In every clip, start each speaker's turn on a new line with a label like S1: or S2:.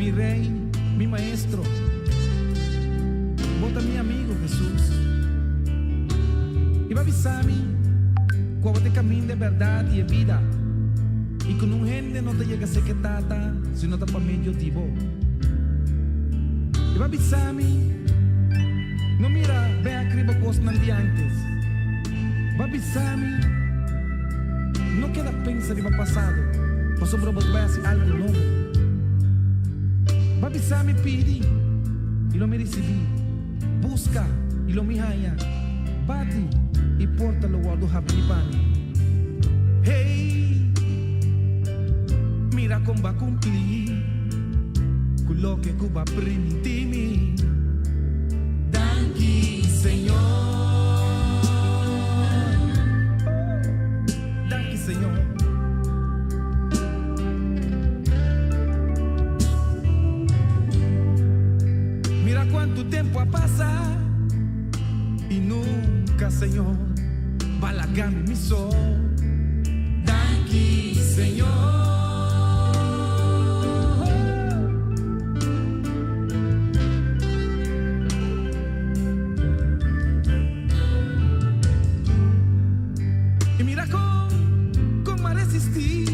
S1: Mi Rey, mi Maestro, Bo ta mi amigo, Jesus. I Bo a bisa mi cu Abo ta e caminda, e berdad i e bida, i cu nun hende no ta yega serca e Tata si no ta pa medio di Bo. I Bo a bisa mi, No mira bek riba cosnan di antes. Bo a bisa mi, No keda pensa riba pasado, pasobra bo ta bai hasi algu nobo. Bo a bisa mi, Pidi, i lo mi risibí, buska, i lo mi haña, bati, i porta lo wòrdu habrí pa mi. Hey, mira kon bo a kumplí ku loke ku bo a primintí mi. Danki, Señor. Oh, danki, Señor. Mira cuanto tempo a pasa y nunca, Señor, b'a laga mi mi so. Danki, Señor. I mira kon, kon m'a resistí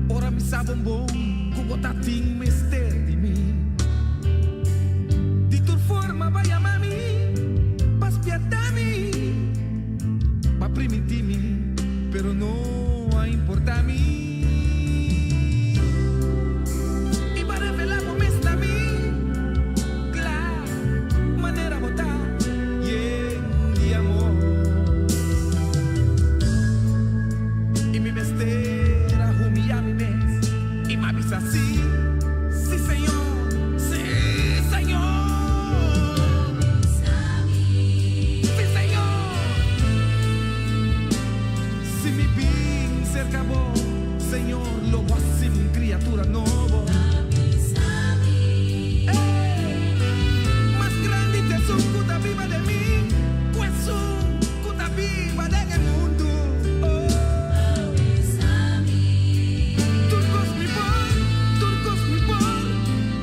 S1: ora mi sa bon bon ku bo ta tin mester di mi. Di tur forma b'a yama mi pa spièrta mi, b'a primintí mi, pero no a importá mi. I b'a revelá bo mes na mi. Kla manera bo ta yen di amor. I mi mester a humiyá mi mes i m'a bisa sí, sí Señor, sí Señor, sí Señor. Si mi bin serka bo, Señor, lo bo hasi mi un kriatura nobo. Mas grandi ta esun ku ta biba den mi ku esun ku ta biba den e mundu. Tur kos mi por, tur kos mi por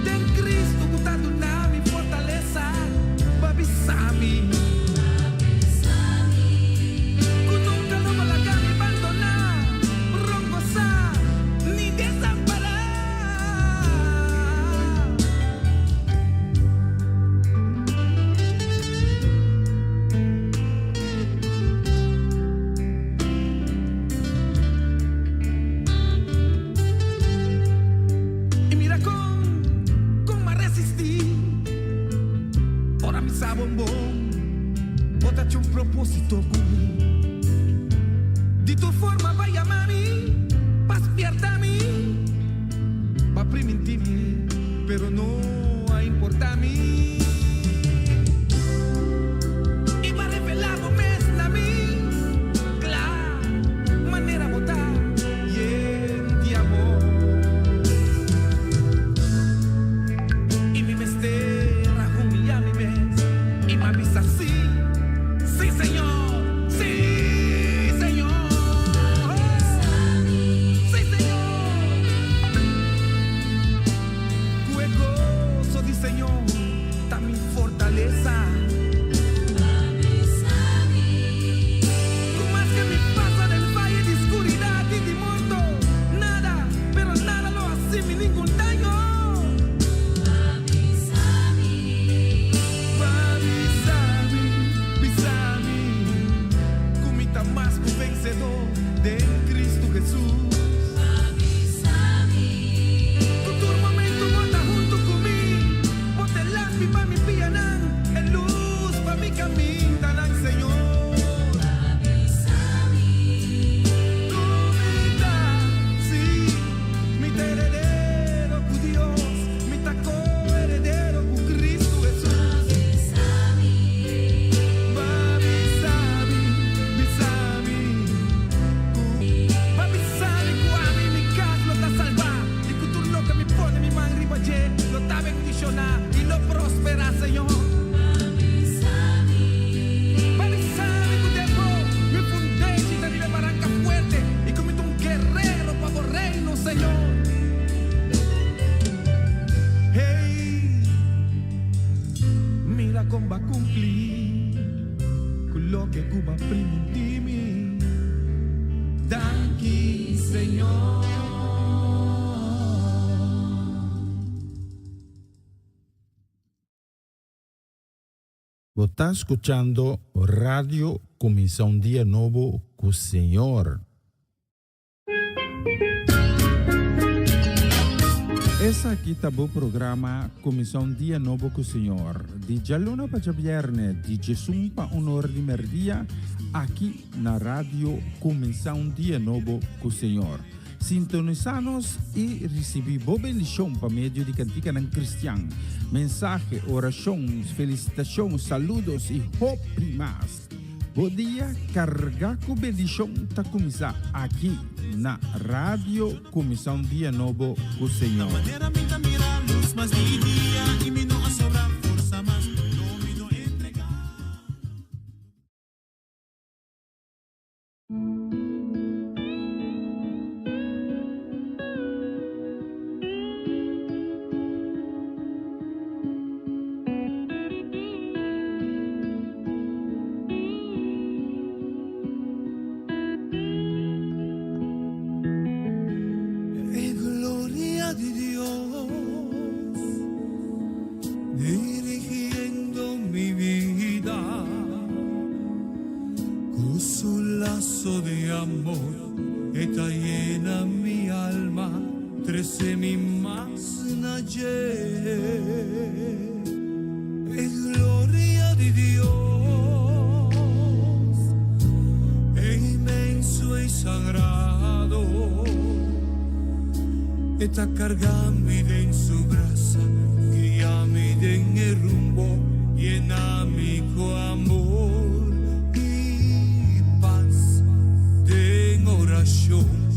S1: den Cristo ku ta duna mi fortalesa. Pa bisa mi ku nunka lo bo laga mi bandoná, rongosá ni desampará. I mira kon, kon m'a resistí ora mi sa bon bon bo ta haci un propósito ku mi. Di tur forma bo a yama mi pa spierta mi. Pa primintí mi, pero no a importá mi. I pa revelá bo mes na mi, kla manera bo ta yen di amor. I mi mester a humiyá mi mes i m'a bisa sí, sí Señor, sí Señor, sí Señor. Ku e goso di Señor ta mi fortalesa. Ku maske mi pasa den vaye di skuridat i di morto, nada, pero nada lo hasi mi ningun daño. Pa bisa mi, bisa mi, ku mi ta mas ku vensedó den Kristu Hesus. Ku tur momentu bo ta huntu ku mi, bo ta e lampi pa mi pianan, e lus pa mi kamindanan, Señor. Ku mi ta, sí, mi ta heredero ku Dios, mi ta ko-heredero ku Kristu Hesus. Ba bisa mi, bisa mi ku. Pa bisa mi ku ami mi kas lo ta salbá i ku tur loke mi pone mi man riba dje lo ta bendishoná i lo prosperá, Señor. Pa bisa mi ku den bo mi fundeshi ta riba e baranka fuerte i ku mi ta un guerrero pa bo reino, Señor. kumpli ku loke ku Bo a primintí mi. Danki, Señor.
S2: Bo ta skuchando Radio Kuminsá un Dia Nobo ku Señor. Esaki ta bo programa Kuminsá un Dia Nobo ku Señor, di djaluna pa djabièrnè, di djesun pa un or di mèrdia, aki na Radio Kuminsá un Dia Nobo ku Señor. Sintonisá nos i risibí bo bendishon pa medio di kantikanan kristian, mensahe, orashon, felisitashon, saludos i hopi mas. Bo dia kargá ku bendishon ta kuminsá aki na Radio Kuminsá un Dia Nobo ku Señor.
S1: E gloria di Dios dirigiendo mi vida. Ku su laso di amor e ta yena mi alma, trese mi mas na dje. E gloria di Dios e inmenso i sagrado, e ta karga mi den su brasa, guia mi den e rumbo, yena mi ku amor i pas. Den orashon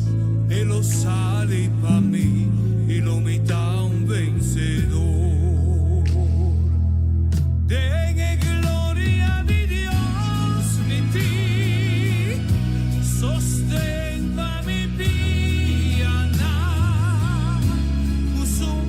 S1: e lo sali pa mi i lo mi ta un vensedor. Den e gloria di Dios mi tin sosten pa mi pianan, ku su.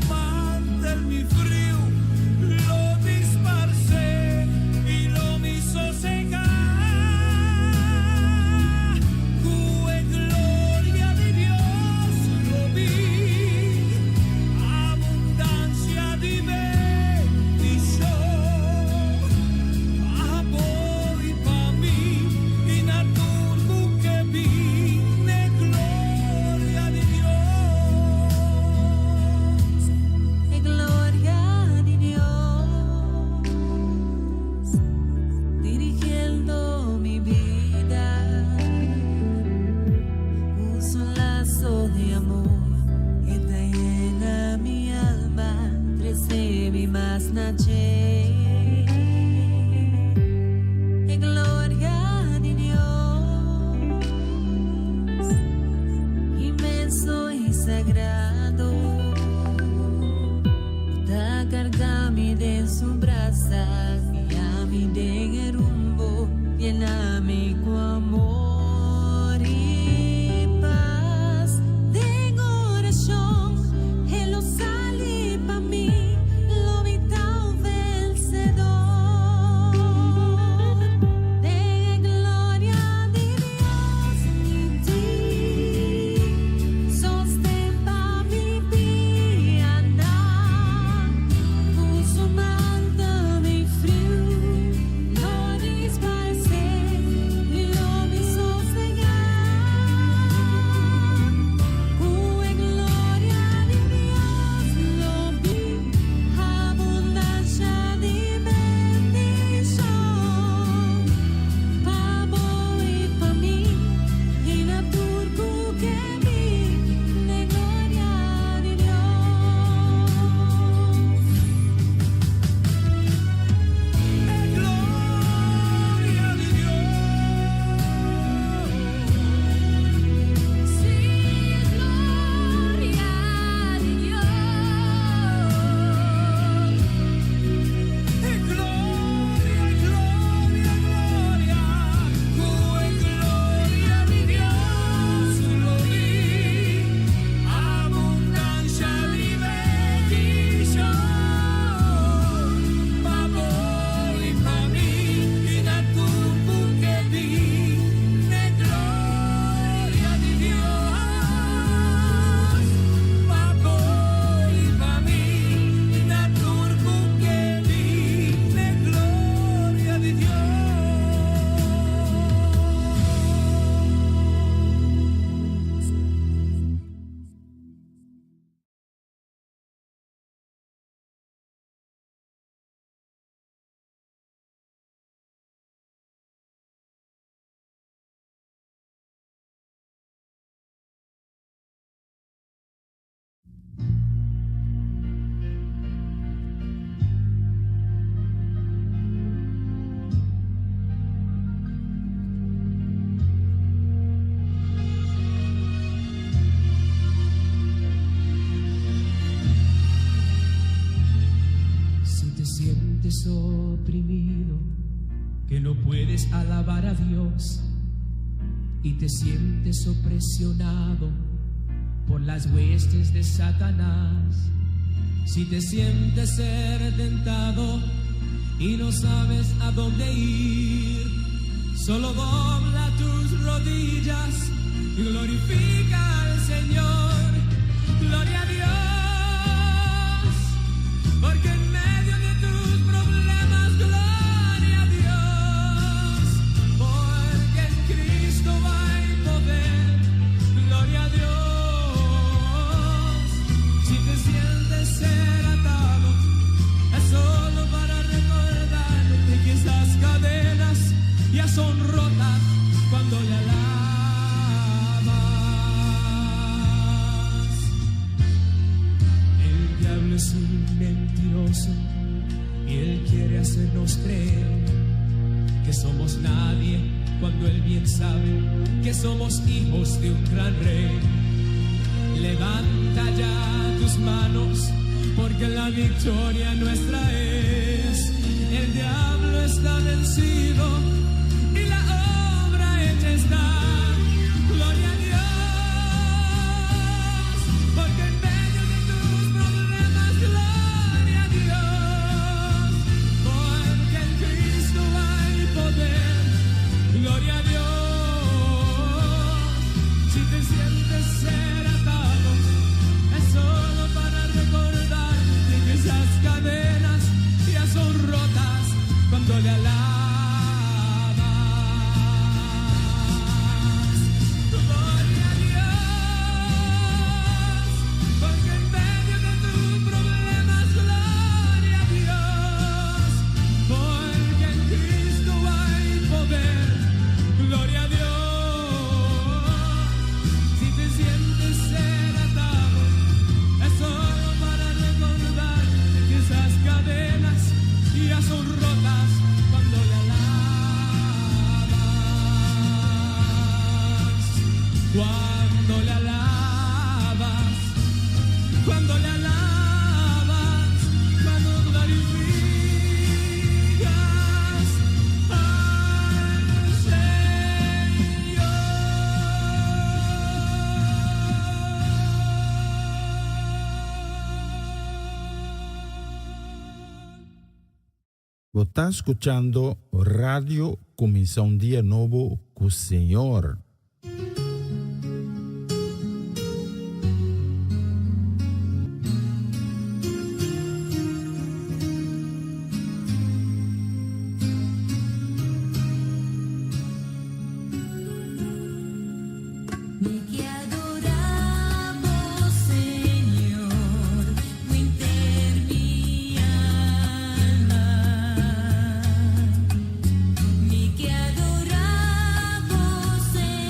S3: sientes oprimido, que no puedes alabar a Dios y te sientes opresionado por las huestes de Satanás, si te sientes ser tentado y no sabes a dónde ir, solo dobla tus rodillas y glorifica al Señor. Gloria a Dios, porque en medio de tus problemas, gloria a Dios, porque en Cristo hay poder, gloria a Dios. Si te sientes ser atado, es solo para recordarte que esas cadenas ya son rotas cuando le alabas. El diablo es un mentiroso y él quiere hacernos creer que somos nadie cuando él bien sabe que somos hijos de un gran rey. Levanta ya tus manos, porque la victoria nuestra es. El diablo está vencido y la obra hecha está. Gloria a Dios, porque en medio de tus problemas, gloria a Dios, porque en Cristo hay poder. Gloria a Dios. Si te sientes ser atado, es solo para recordarte que esas cadenas ya son rotas cuando le alabas. Gloria a Dios, porque en medio de tus problemas, gloria a Dios, porque en Cristo hay poder, gloria a Dios. Si te sientes ser atado, es solo para recordarte que esas cadenas ya son rotas cuando le alabas. Cuando le alabas, cuando le alabas, cuando glorificas al Señor.
S2: Bo ta skuchando Radio Kuminsá un Dia Nobo ku Señor.
S4: Mi ke adorá Bo, Señor, ku henter mi alma. Mi ke adorá Bo, Señor.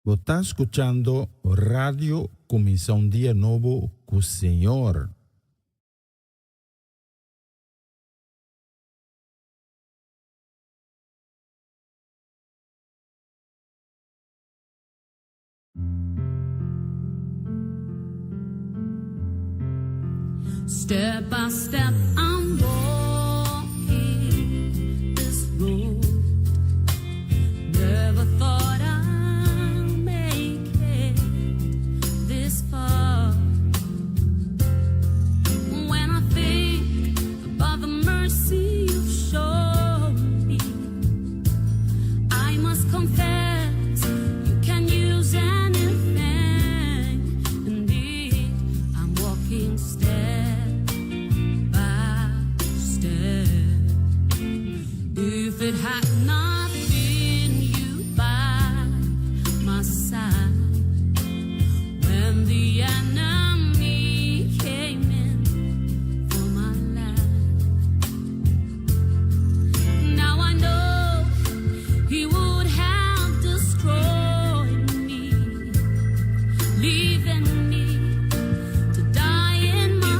S2: Bo ta skuchando Radio Kuminsá un Dia Nobo ku Señor.
S4: Step by step I'm walking this road. Never thought I'd make it this far. When I think about the mercy you've shown me, I must confess you can use anything. Indeed, I'm walking step by step. If it had not been you by my side when the enemy came in for my life, now I know he would have destroyed me, leaving me to die in my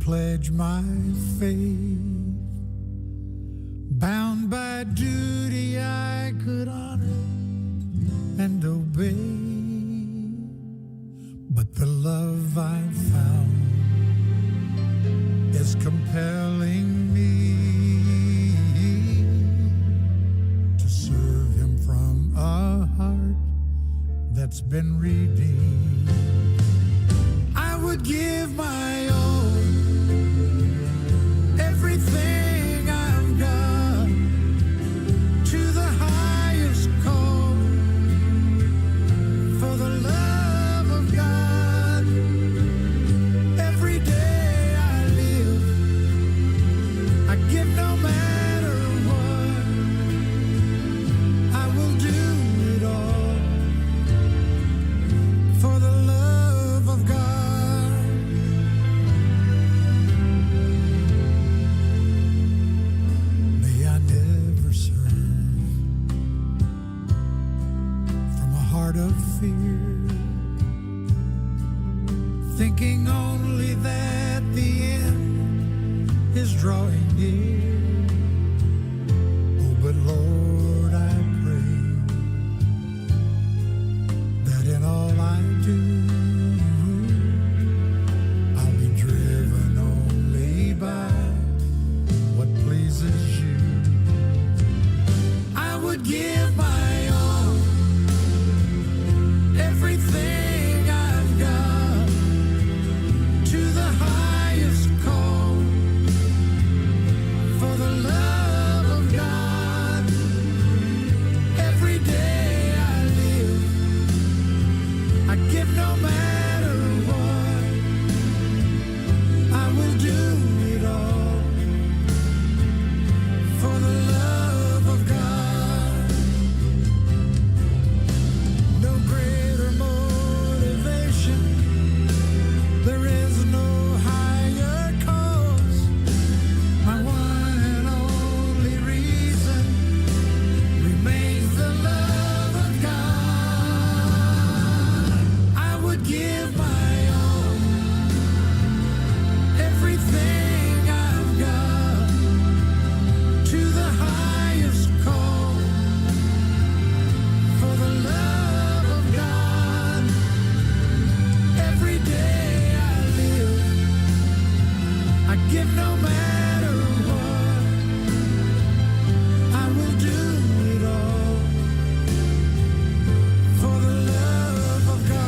S5: pledge my faith. Bound by duty, I could honor and obey. But the love I've found is compelling me to serve him from a heart that's been redeemed. I would give my all, everything I've got, to the highest call for the love of God. Every day I live, I give no matter what. I will do it all for the love of God. May I never serve from a heart of fear, thinking only that the end is drawing near. Oh, but Lord, I pray that in all I do, I'll be driven only by what pleases you. I would give my all, everything I've got, to the highest call for the love of God. Every day I live, I give no matter what. I will do it all for the love of God. No greater motivation, there is no higher cause. My one and only reason remains the love of God. I would give my all, everything I've got, to the highest call for the love of God. Every day I live, I give no matter what. I will do it all for the love of God.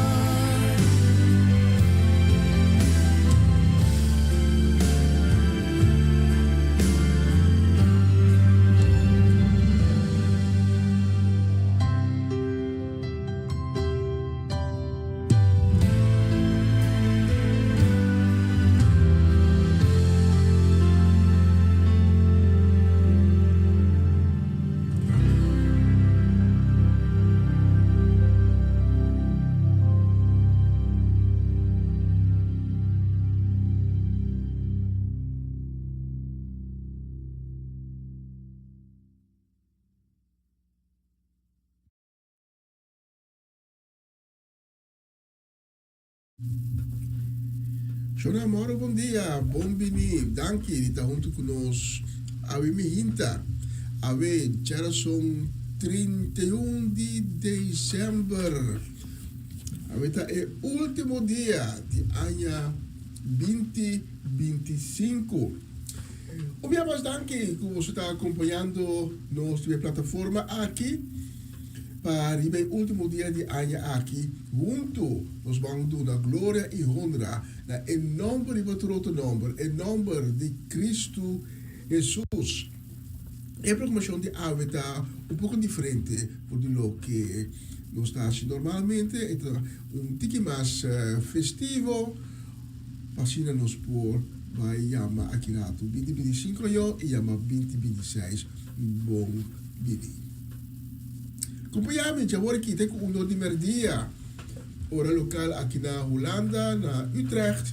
S6: Shona Moro, bon dia, bon bini, danki di ta huntu ku nos awe mi hinta. Awe djarason 31 di december. Awe ta e ultimo dia di aña 2025. Un bia mas danki ku boso ta akompañando nos riba e plataforma aki pa riba e ultimo dia di aña aki huntu nos ban duna gloria i honra na e nòmber riba tur otro nòmber, e nòmber di Kristu Hesus. E proklamashon di awe ta un poko diferente for di loke nos ta hasi normalmente, e ta un tiki mas festivo. Pa asina nos por bai yama aki ratu binti 25 año i yama binti 26 bon bini. Kompañá mi djawor aki te ku un dor di mèrdia, ora lokal aki na Hulanda, na Utrecht.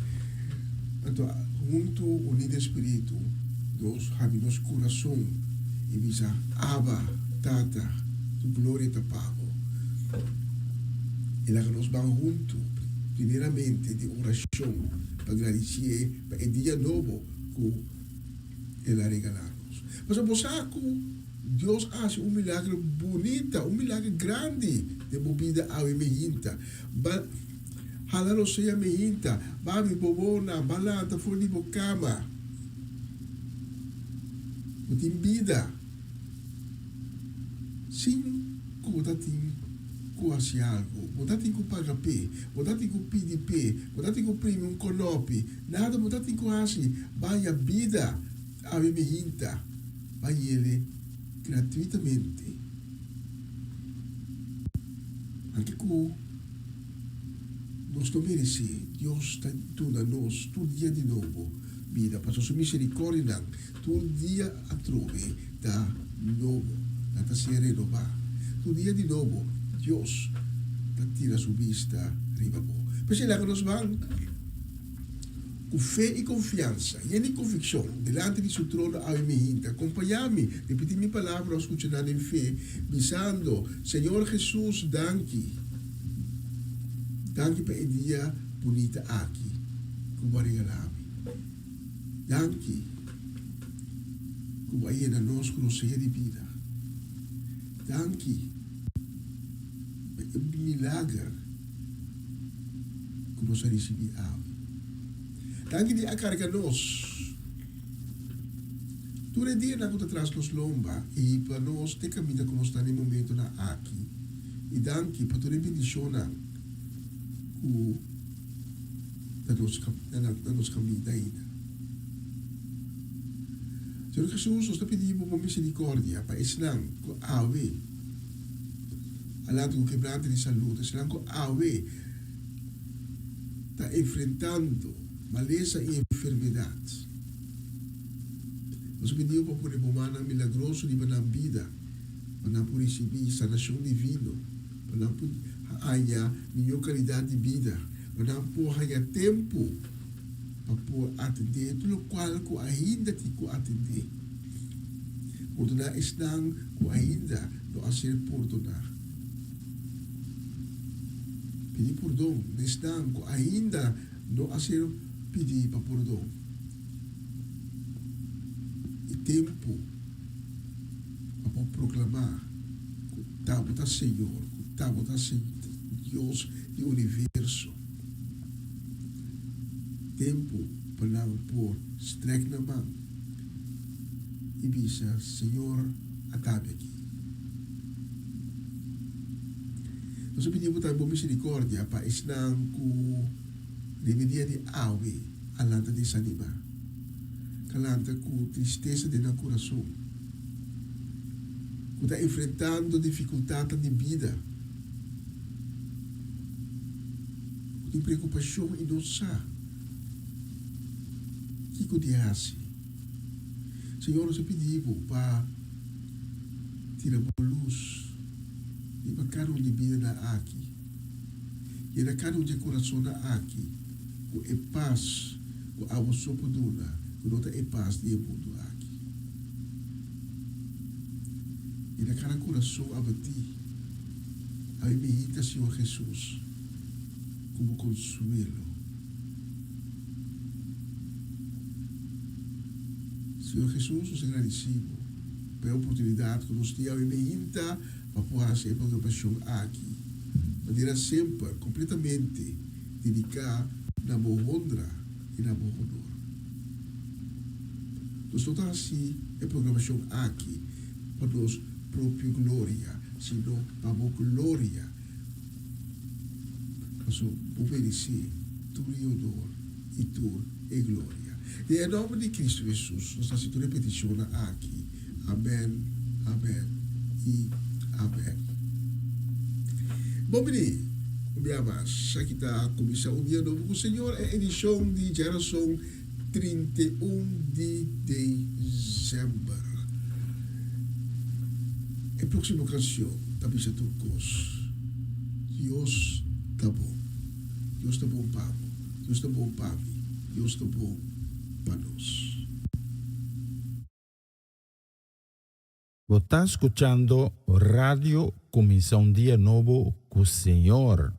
S6: Anto huntu uní den spiritu nos habri nos kurason i bisa, Abba, Tata, tu gloria ta pa bo. I laga nos ban huntu. Primeramente den orashon pa gradisié pa e dia nobo ku El a regalá nos. Pasobra bo sa ku Dios a hasi un milagro bunita, un milagro grandi den bo bida awe meinta. Ba hala rosea meinta, ba habri bo wowonan, ba lanta for di bo kama. Bo tin bida sin ku bo ta tin ku hasi algu. Bo ta tin ku paga p'e, bo ta tin ku pidi p'e, bo ta tin ku primi un konopi, nada bo ta tin ku hasi. Baña bida awe mihinta, bañ'ele gratuitamente. Anke ku nos no meresé, Dios ta duna nos tur dia di nobo bida, pasobra su miserikòrdianan Tur dia atrobe ta nobo, nan ta ser renobá. Tur dia di nobo Dios ta tira su bista riba bo. P'esei laga nos ban ku fe i konfiansa, yen di konvikshon, dilanti di su trono awe mi hinta. Kompañá mi, ripití mi palabra o skucha nan den fe, bisando, Señor Hesus, danki. Danki pa e dia bunita aki ku bo a regalá mi. Danki ku bo a yena nos ku nos sea di bida. Danki pa e milager ku nos a risibí awe. Danki di a karga nos tur e dianan ku ta tras nos lomba i pa nos te kaminda ku nos ta na e momentonan aki. I danki pa tur e bendishonnan ku. na nos na nos kaminda ainda. Señor Jesus, nos ta pidi Bo bo misericordia pa esnan ku awe a lanta ku kebrante di salud, esnan ku awe ta enfrentando malesa i enfermedad. Nos ta pidi Bo pa pone Bo mannan milagroso riba nan bida, pa nan por ricibi sanacion divino. Pa nan por haña mihó kalidat di bida, pa nan por haña tempu pa por atendé tur lokual ku ainda tin ku atendé. Pordoná esnan ku ainda no a ser pordoná. Pidi pordon na esnan ku ainda no a ser pidí pa pordon. E tempu pa por proklamá ku ta bo ta Señor, ku ta bo ta Dios di universo. Tempu pa nan por strek nan man i bisa, Señor a tabi aki. Nos a pidi bo tambe bo misericordia pa esnan ku riba e dia di awe a lanta desanimá, ku a lanta ku tristesa den nan kurason. Ku ta enfrentando difikultatnan di bida, ku tin preokupashon i no sa kiko di hasi. Señor, nos a pidi Bo pa tira Bo lus riba kada un di bidanan aki, yena kada un di e kurasonnan aki ku e pas ku abo so por duna, ku no ta e pas di e mundu aki. I na kada kurason abatí, ami mi hinta Señor Hesus ku bo konsuelo. Señor Hesus, nos ta gradisí bo pa e oportunidat ku nos tin awe mi hinta pa por hasi e programacion aki. Manera semper, kompletamente dediká na bo honra i na bo honor. Nos no ta hasi e programacion aki pa nos propio gloria, sino pa bo gloria, pasobra bo merece tur e honor i tur e gloria. Den e nomber di Cristo Jesus nos ta hasi tur e peticionnan aki. Amen, amen i amen. Bon bini un bia mas. Aki ta cuminsa un dia nobo cu Señor, e edicion di Djarason 31 di december. E próximo canción ta bisa tur cos. Dios ta bon. Dios ta bon pa bo. Dios ta bon pa mi. Dios ta bon pa nos.
S2: Bo ta scuchando Radio Cuminsa un Dia Nobo cu Señor.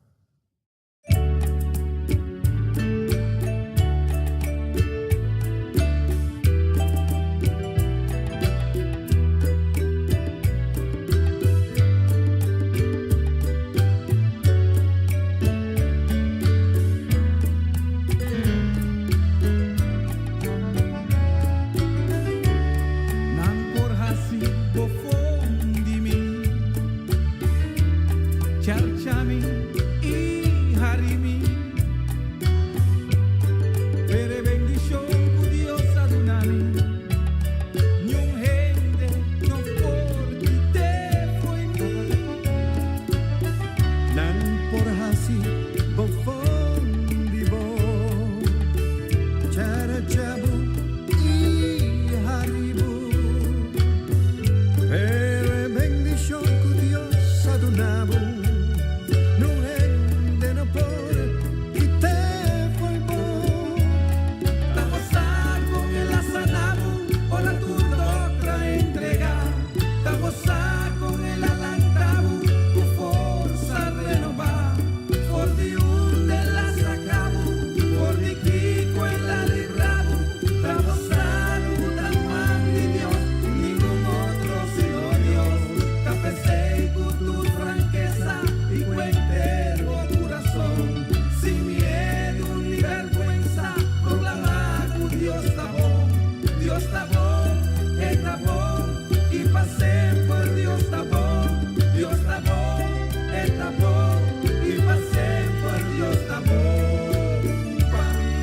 S1: Dios ta bon, E ta bon, i pa semper Dios ta bon. Dios ta bon, E ta bon, i pa semper Dios ta bon pa mi.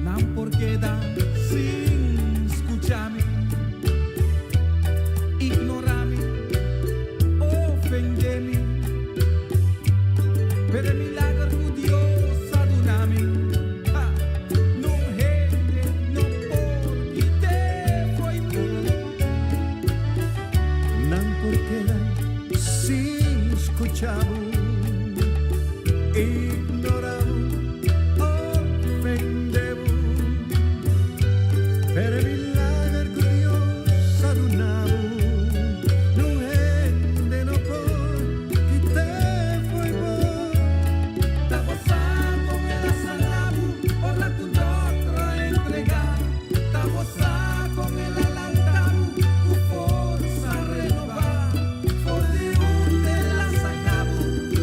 S1: Nan por keda sin skucha mi, ignorá mi, ofendé mi, pero e milager ku Dios a duna mi, ha, niun hende no por kit'é fo'i mi.
S5: Nan por keda sin skucha bo, ignorá bo, ofendé bo, pero e milager ku Dios a duna bo, niun hende no por kit'é fo'i bo.
S1: Ta bo sa kon el a sana bo, ora ku dòkter a entregá. Ta bo sa kon el a lanta bo, ku forsa renobá. For di unda el a saka bo,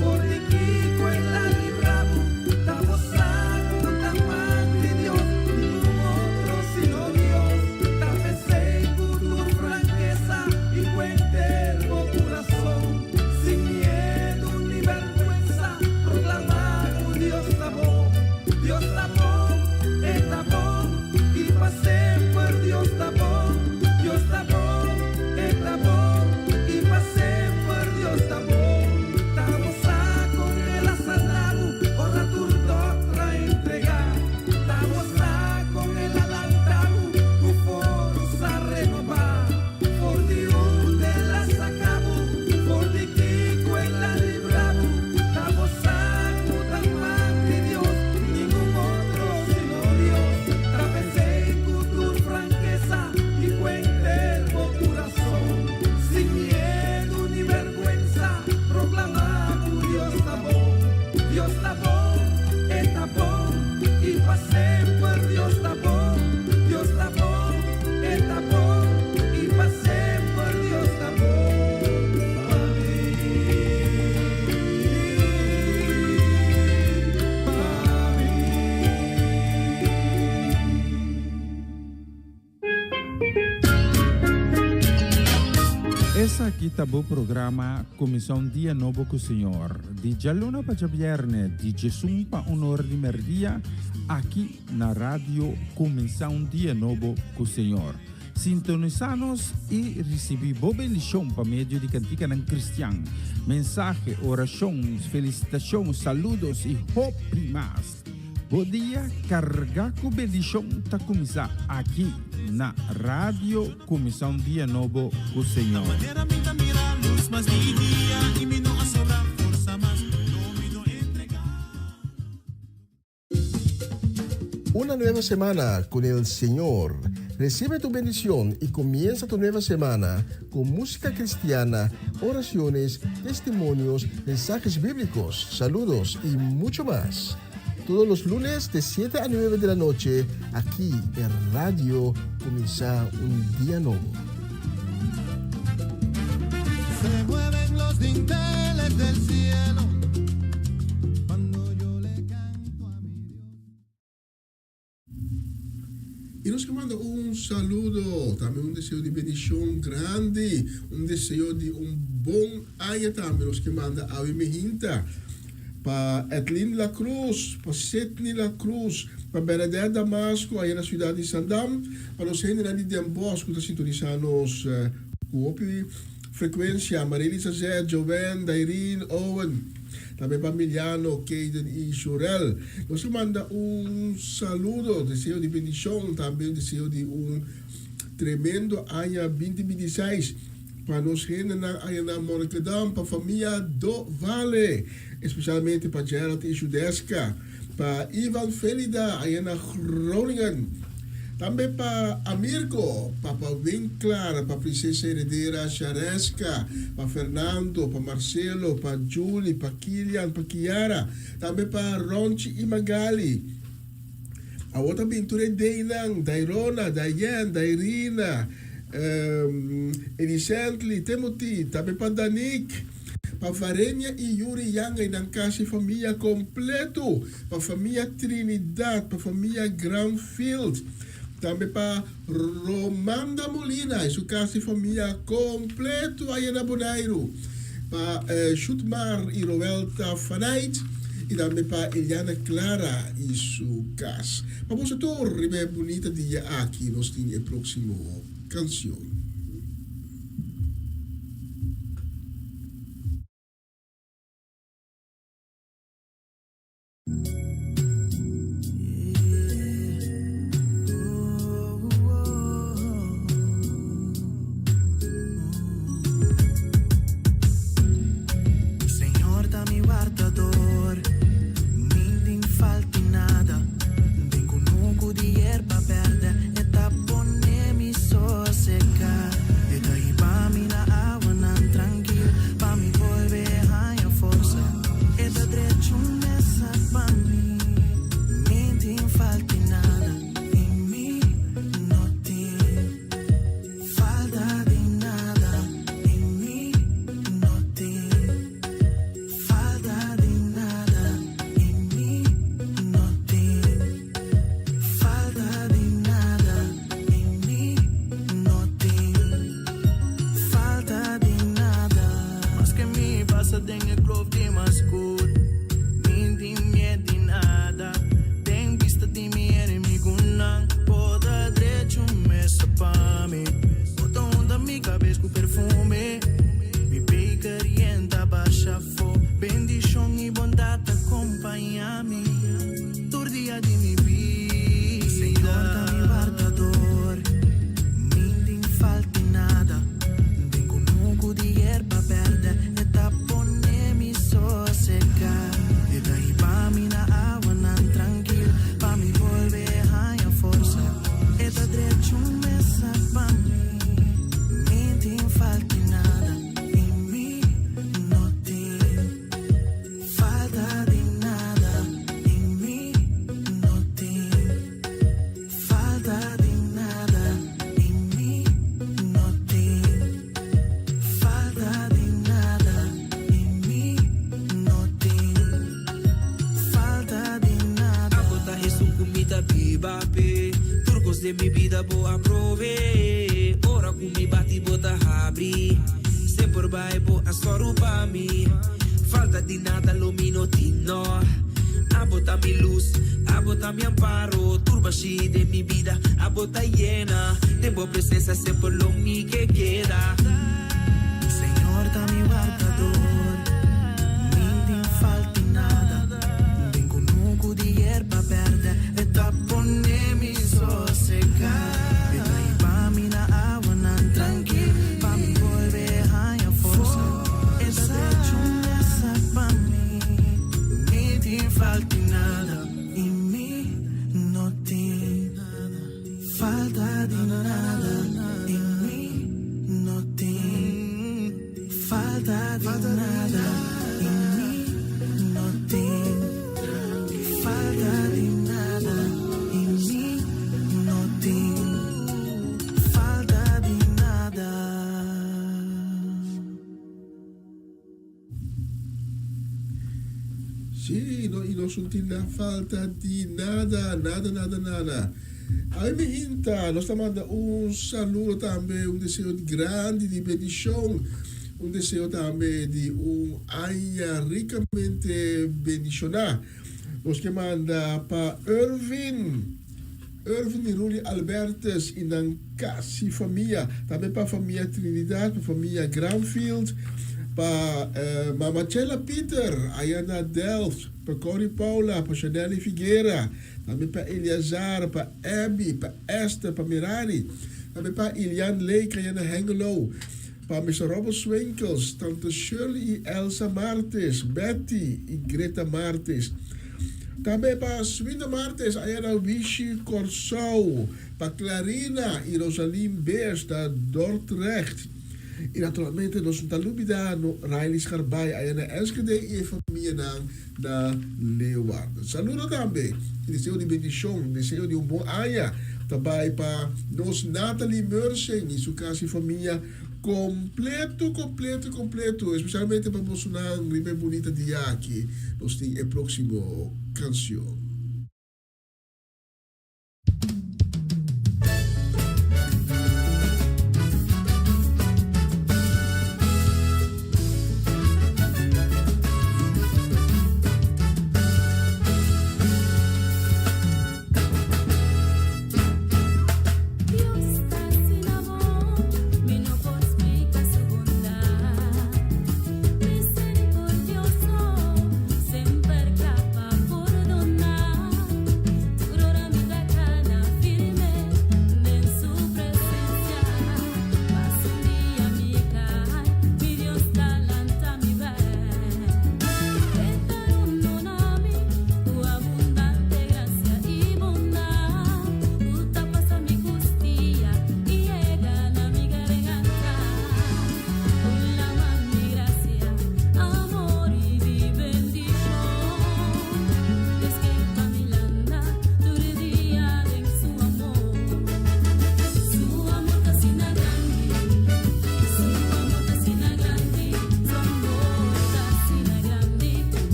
S1: for di kiko el a libra bo. Ta bo sa ku ta man di Dios, ningun otro sino Dios. Ta p'esei ku tur frankesa i ku henter bo kurason, sin miedu ni bèrgwensa, proklamá ku Dios ta bon. Dios ta bon, E ta bon, i pa semper Dios ta bon. Dios ta bon, E ta bon, i pa semper Dios ta bon. Ta bo sa kon el a sana bo, ora tur dòkter a entregá. Ta bo sa kon el a lanta bo, ku forsa renobá. For di unda el a saka bo, for di kiko el a libra bo. Ta bo sa ku ta man di Dios, ningun otro sino Dios. Ta p'esei ku tur frankesa i ku henter bo kurason, sin miedu ni bèrgwensa, proklamá ku Dios ta bon. Dios ta bon, E ta bon, i pa semper Dios ta bon. Dios ta bon, E ta bon, i pa semper Dios ta bon pa mi. Pa mi.
S2: Esaki ta bo programa Kuminsá un Dia Nobo ku Señor, di djaluna pa djabièrnè, di djesun pa un or di mèrdia, aki na Radio Kuminsá un Dia Nobo ku Señor. Sintonisá nos i risibí bo bendishon pa medio di kantikanan kristian, mensahe, orashon, felisitashon, saludos i hopi mas. Bo dia kargá ku bendishon ta kuminsá aki na Radio Kuminsá un Dia Nobo ku Señor.
S6: Una nueva semana con el Señor. Recibe tu bendición y comienza tu nueva semana con música cristiana, oraciones, testimonios, mensajes bíblicos, saludos y mucho más. Todos los lunes de 7 a 9 de la noche, aquí en Radio Comienza un Día Nuevo.
S5: Se mueven los dinteles del cielo cuando yo le canto a mi Dios.
S6: I nos ke manda un saludo, tambe un deseo di bendishon grandi, un deseo di un bon aña tambe nos ke manda awe mehinta pa Edlin La Cruz, pa Sidney La Cruz, pa Bernadette Damasco aya na siudat di Sandam, pa nos hendenan di Den Bosch ku ta sintonisa nos ku hopi frekuensia, Marilisa Zet, Joven, Dairine, Owen. Tambe pa Miliano, Kayden y Shurel. Nos ta manda un saludo, deseo di bendicion, tambe un deseo di un tremendo aña binti binti seis pa nos hendenan aña na Monnikendam, pa famia Do Vale, especialmente pa Gerald y Shudeska, pa Ivan Felida aña na Groningen. Tambe pa Amirko, pa pa Winklar, pa Princesa Heredera Shareska, pa Fernando, pa Marcelo, pa Julie, pa Kilian, pa Kiara, tambe pa Ronchi y Magali. Awor ta bin tur e Daynan, Dayrona, Dayen, Dayrina, Elisently, Timothy, tambe pa Danique, pa Varenia y Yuri Yanga y nan casi famia completo, pa famia Trinidad, pa famia Granfield, tambe pa Romanda Molina y su casi famia completo aya na Boneiru, pa Shutmar y Roelta Fanait y tambe pa Eliana Clara y su cas. Pa boso tur riba e bunita dia aki nos tin e proximo cancion.
S7: Señor ta mi wardador, mi n'tin falt'i nada. Den kunuku di yerba bèrdè, e ta pone mi sosegá. E ta hiba mi na awanan trankil, pa mi bolbe haña forsa. E ta drecha un mesa pa mi, mi n'tin falt'i nada. I mi no tin falta di nada. I mi no tin falta di nada. I mi no tin falta di nada. I mi no tin falta di nada. Maske mi pasa den e kloof di mas skur, mi n'tin mied'i nada. Den bista di mi enemigunan, bo ta drecha un mesa pa mi. Bo ta hunta mi kabes ku perfume, mi beker yen ta basha fo. Bendishon i bondat ta kompañá mi tur dia di mi bida. Señor ta mi wardador, mi n'tin falt'i nada. Den kunuku di yerba bèrdè, e ta pone mi sosegá. E ta hiba mi na awanan trankil, pa mi bolbe haña forsa. E ta drecha un mesa pa mi, mi n'tin falt'i nada. I mi no tin falta di nada. I mi no tin falta di nada. I mi no tin falta di nada. I mi no tin falta di nada.
S8: Abo ta esun ku mi ta biba p'e. Tur kos den mi bida bo a provee. Ora ku mi bati bo ta habri. Semper bai bo a sòru pa mi. Falta di nada lo mi no tin no. Abo ta mi lus, abo ta mi amparo. Tur bashí den mi bida abo ta yena. Den bo presensia semper lo mi ke keda.
S7: Señor ta mi wardador, mi n'tin falt'i nada. Den kunuku di yerba bèrdè, e ta pone mi sosegá. E ta hiba mi na awanan trankil, pa mi bolbe haña forsa. E ta drecha un mesa pa mi, mi n'tin falt'i nada. I mi no tin falta di nada. I mi no tin falta di nada. I mi no tin falta di nada. I mi no tin falta di nada.
S6: Sí, no, i nos no tin na falta di nada, nada, nada, nada. Awe mi hinta, nos ta manda un saludo tambe, un deseo grandi di bendicion, un deseo tambe di un aña ricamente bendiciona. Nos ke manda pa Irvin, Irvin y Ruli Albertus y nan casi famia, tambe pa famia Trinidad, pa famia Granfield, pa Mama Chela Pieter, aya na Delft, pa Corrie Paula, pa Chanelly Figuera, tambe pa Eleazar, pa Abby, pa Esther, pa Mirari, tambe pa Ilian Lake aya na Hengelo, pa Mister Robert Swinkels, Tante Shirley y Elsa Martes, Betty y Greta Martes. Tambe pa Swinda Martes aya na Wishi Kòrsou, pa Clarina y Rosalien Beers na Dordrecht. Y naturalmente nos no ta lubida no Riley Scharbaai aya na Enschede y e famia. famianan na Leeuwarden. Saludo tambe y deseo di bendicion, deseo di un bon aña ta bay pa nos Nathalie Mersing y su casa y famia completo, completo, completo, especialmente pa bosonan riba e bunita dia aki. Nos tin e proximo cancion.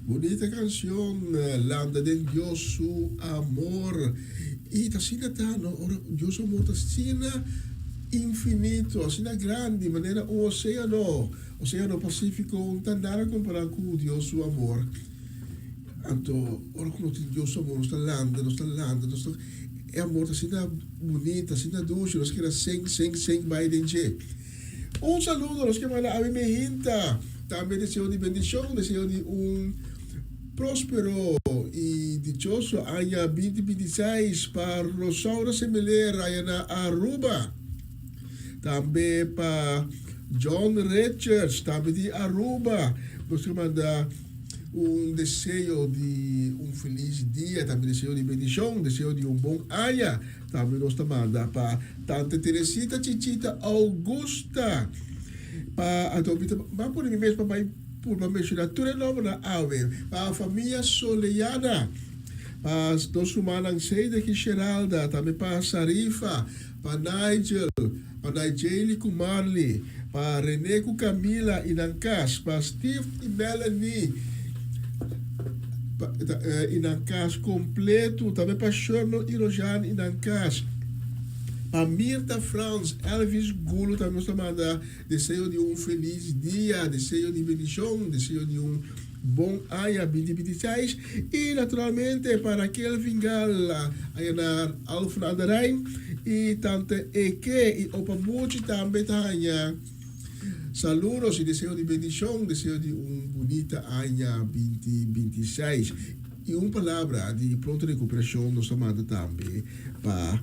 S6: Bunita cancion, landa den Dios su amor. Y ta asina ta, no? Ora Dios su amor ta asina infinito, asina grandi, manera un oceano, Oceano Pacifico un ta nada compara cu Dios su amor. Anto, ora cu nos tin Dios su amor, nos ta landa, nos ta landa, nos ta, e amor ta asina bunita, asina dushi, nos keda sink, sink, sink bai den dje. Un saludo nos ke manda Abi Mehinta, tambe deseo di bendicion, deseo di un prospero y dichoso aña 2026 pa Rosaura Semeleer aya na Aruba. Tambe pa John Richards, tambe di Aruba. Nos ke manda un deseo di un feliz dia, tambe deseo di bendicion, deseo di un bon aña. Tambe nos ta manda pa Tante Teresita Chichita Augusta. Pa anto mi ta ban pone mi mes pa bai purba menciona tur e nombernan awe. Pa famia Soleana, pa nos rumannan Cedric y Sheralda, tambe pa Sarifa, Pa Nigel, pa Nigeli ku Marley, pa Rene ku Camila i nan kas, pa Steve i Melanie pa i nan kas kompletu, tambe pa Sherman i Rojane i nan kas, pa Mirta Frans, Elvis Gulo tambe nos ta manda deseo di un felis dia, deseo di bendishon, deseo di un bon aña 2026 y naturalmente pa Raquel Vingal aya na Alphen aan de Rijn y tante Eke y opa Buchi tambe ta haña saludos y deseo di bendicion, deseo di un bunita aña 2026 y un palabra di pronto recuperacion nos ta manda tambe pa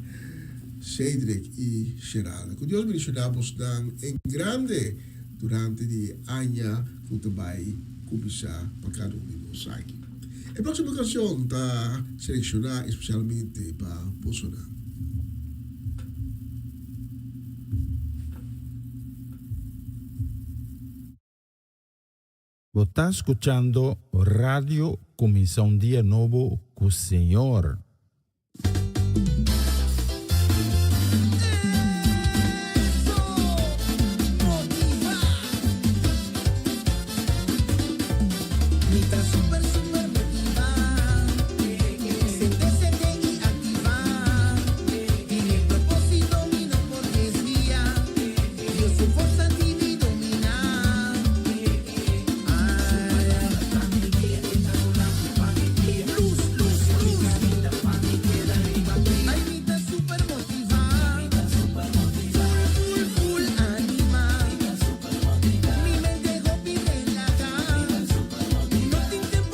S6: Cedric y Sheralda. Cu Dios bendiciona bosnan en grande durante di aña ku ta bai kuminsá pa kada un di nos aki. E próksimo kanshon ta selekshoná espesialmente pa bosonan.
S2: Bo ta skuchando Radio Kuminsá un Dia Nobo ku Señor.
S7: Mi ta super super motiva Sente sente y activa Di mi proposito mi no por desvia Dios su forsa di mi domina Luz luz luz Ay mi ta super motiva Full full full anima Mi mente hopi relaja No tin tempo.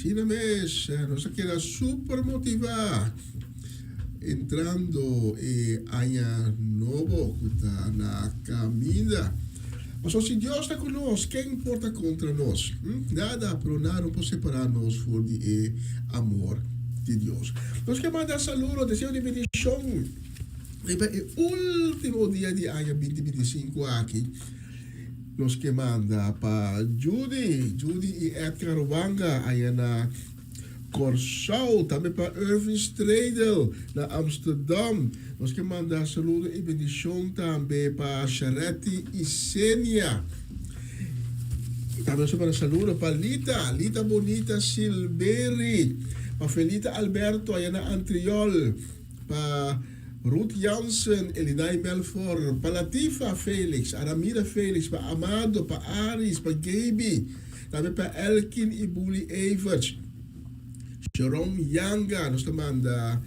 S6: Asina mes, nos a keda super motivá entrando e aña nobo ku ta na kaminda. Pasobra si Dios ta ku nos, ken por ta kontra nos? Nada, pero nada no por separá nos for di e amor di Dios. Nos ke manda saludo, deseo di bendishon riba e último dia di aña 2025 aki. Nos ke manda pa Judy, Judy i Edgar Wanga aya na Kòrsou, tambe pa Irvin Stredel na Amsterdam. Nos ke manda saludo i bendishon tambe pa Sharetti i Senia. Tambe nos ta manda saludo pa Lita, Lita Bonita Silberi, pa Felita Alberto aya na Antriol. Pa Ruth Jansen, Elinay Melfor, pa Latifa Felix, Aramira Felix, pa Amado, pa Aris, pa Gaby, tambe pa Elkin y Bully Everts, Sharon Yanga, nos ta manda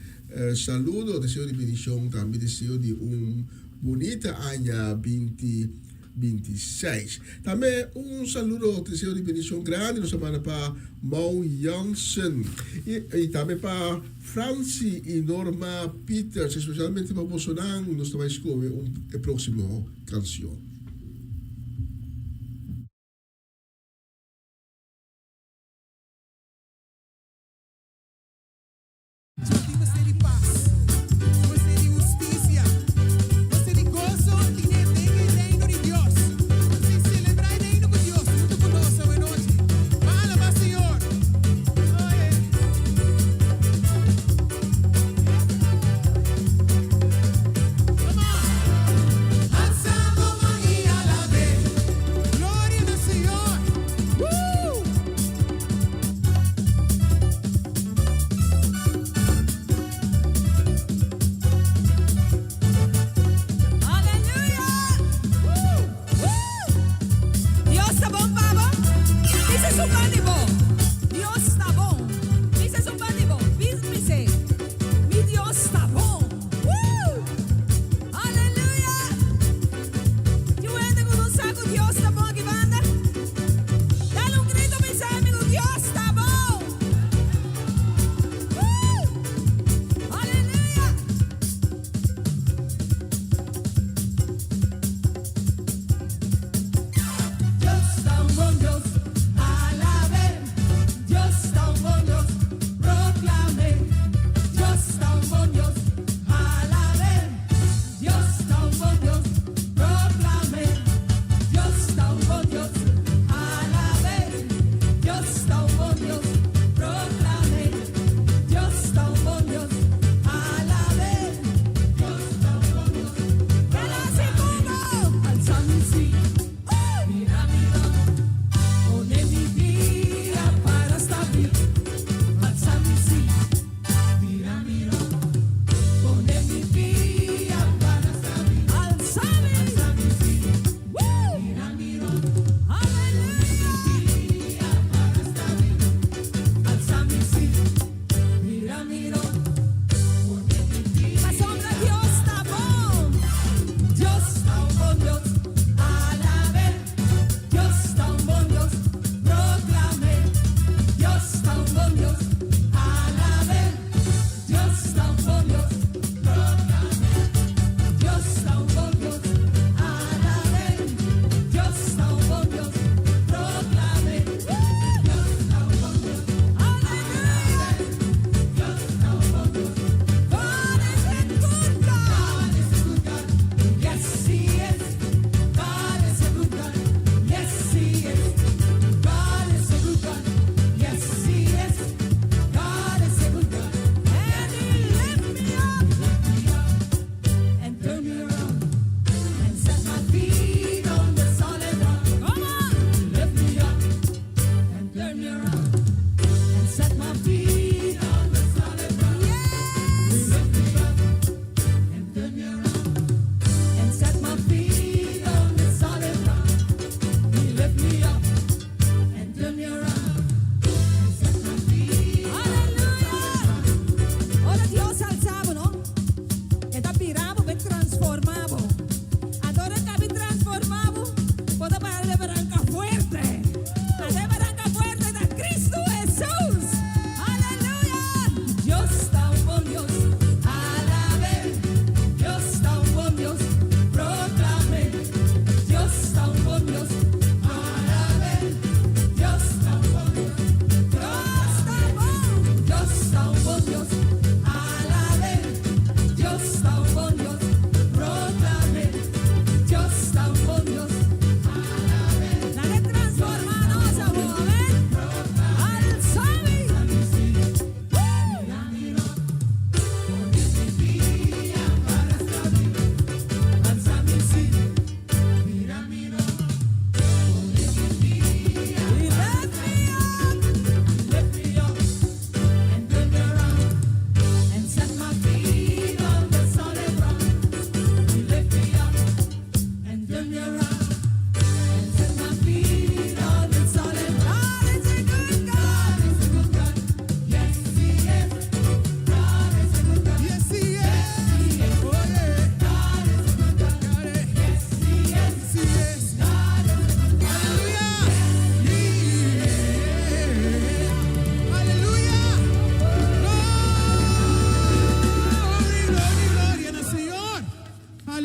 S6: saludo, deseo di bendicion, tambe deseo di un bunita aña 2026. Tambe un saludo, deseo di bendicion grandi nos ta manda pa Mau Jansen y tambe pa Franci y Norma Pieters, especialmente pa bosonan, nos ta bay scoge un e proximo cancion.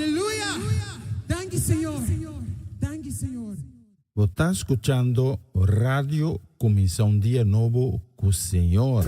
S3: Aleluya! Danki Señor! Danki Señor!
S2: Bo ta skuchando Radio Kuminsá un Dia Nobo ku Señor.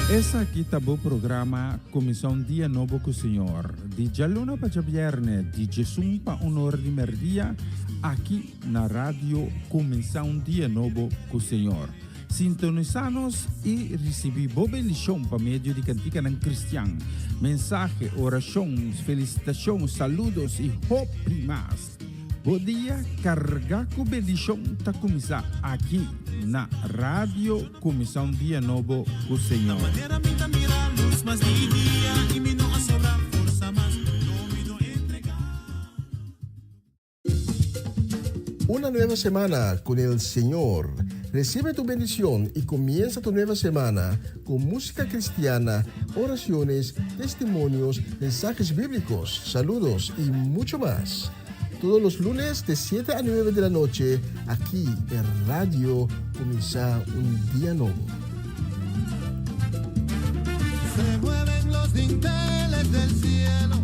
S2: Esaki ta bo programa Kuminsá un Dia Nobo ku Señor, di djaluna pa djabièrnè di djesun pa un or di mèrdia, aki na Radio Kuminsá un Dia Nobo ku Señor. Sintonisá nos i risibí bo bendishon pa medio di kantikanan kristian, mensahe, orashon, felisitashon, saludos i hopi mas. Bo dia carga cu bendicion ta cuminsa aki na Radio Cuminsa un Dia Nobo cu Señor.
S6: Una nueva semana con el Señor. Recibe tu bendición y comienza tu nueva semana con música cristiana, oraciones, testimonios, mensajes bíblicos, saludos y mucho más. Todos los lunes de 7 a 9 de la noche aquí en Radio Cuminsa un Dia Nobo.
S5: Se mueven los dinteles del cielo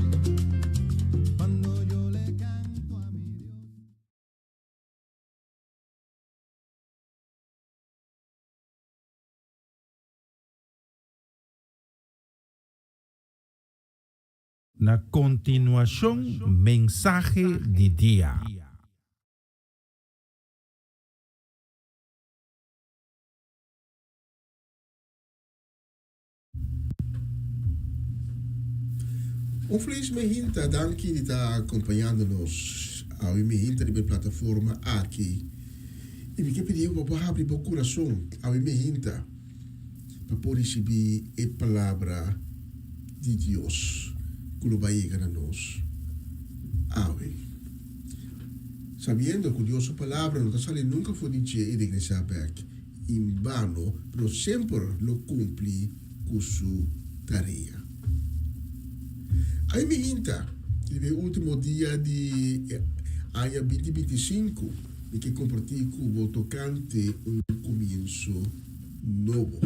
S5: cuando yo le canto a mi Dios.
S2: Na kontinuashon mensahe di dia.
S6: Un felis mehinta, danki di ta acompañando nos awe mehinta riba e plataforma aki. Y mi ke pidi bo pa bo habri bo curason awe mehinta pa por ricibi e palabra di Dios cu lo bai yega na nos awe. Sabiendo cu Dios su palabra no ta sali nunca for di dje y regresa bek en bano, pero semper lo cumpli cu su tarea. Ay mi hinta, riba e ultimo dia di e aña binti 25, mi ke comparti cu bo tocante un comienso nobo.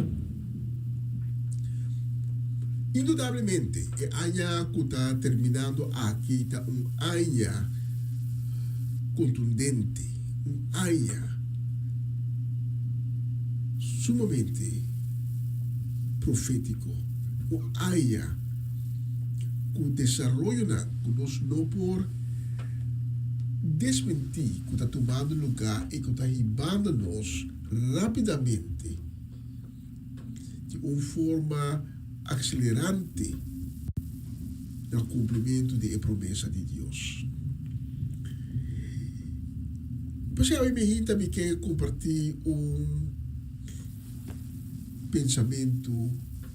S6: Indudablemente, e aña cu ta terminando aki ta un aña contundente, un aña sumamente profético, un aña cu desaroyonan cu nos no por desmentí cu ta tumando lugar y cu ta hibando nos rápidamente di un forma akselerante na kumplimentu di e promesa di Dios. P'esei awe mi hinta mi ke kompartí un pensamentu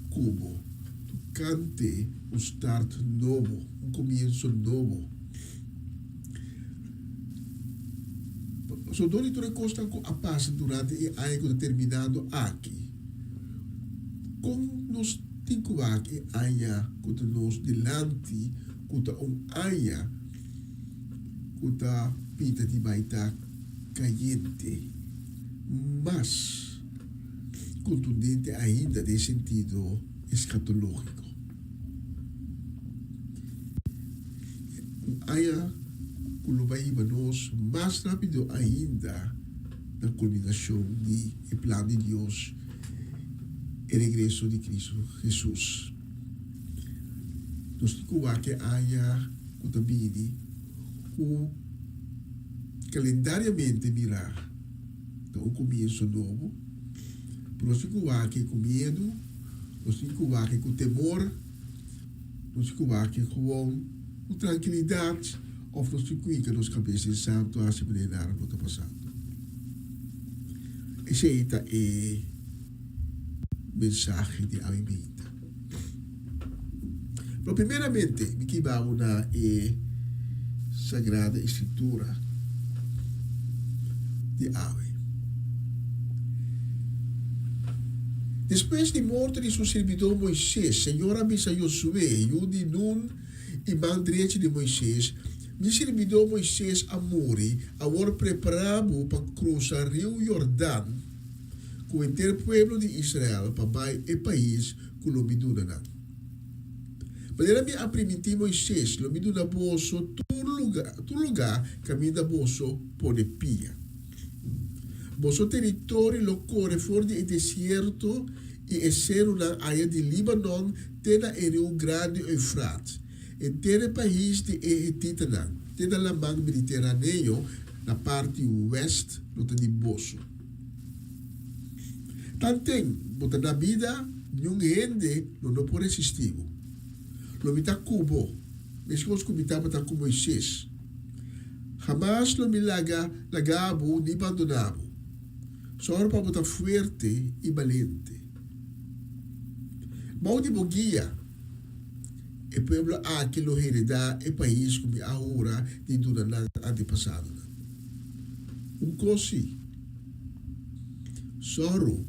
S6: ku bo tokante un start nobo, un komienso nobo. Pasobra dor di tur e kosnan ku a pasa durante e aña ku ta terminando aki, kon nos tin ku wak e aña ku ta nos dilanti, ku ta un aña ku ta pinta di bai ta kayente, mas kontundente ainda den sentido eskatológiko? Un aña ku lo bai hiba nos mas rápido ainda na kulminashon di e plan di Dios, e regreso di Kristu Hesus. Nos tin ku wak e aña ku ta bini ku kalendariamente mirá ta un komienso nobo, pero nos tin ku wak e ku miedu, nos tin ku wak e ku temor. Nos tin ku wak gewoon ku trankilidat òf nos tin ku hinka nos kabes den santu hasi manera nada no ta pasando? Esei ta e mensahe di awe meinta. Pero primeramente mi ke hiba bo na e Sagrada Escritura di awe. Despues di morto di su sirbidó Moises, Señor a bisa Josué, yu di Nun i man drechi di Moises, Mi sirbidó Moises a muri, awor prepará bo pa krusa riu Yordan ku henter pueblo di Israel pa bai e pais ku lo mi duna nan. Manera mi a primintí Moises, lo mi duna boso tur lugá kaminda boso pone pia. Boso teritorio lo kore for di e desierto i e serunan aya di Libanon te na e riu grandi Eufrat, henter e pais di e hetitanan, te na Laman Mediteraneo na parti wèst lo ta di boso. Tanten bo ta na bida, niun hende lo no por resistí bo. Lo mi ta ku bo, meskos ku mi tabata ku Moises. Hamas lo mi laga laga bo ni bandoná bo. Sòru pa bo ta fuerte i balente. Bou di bo guia, e pueblo aki lo heredá e pais ku mi a hura di duna nan antepasadonan. Un kos sí, sòru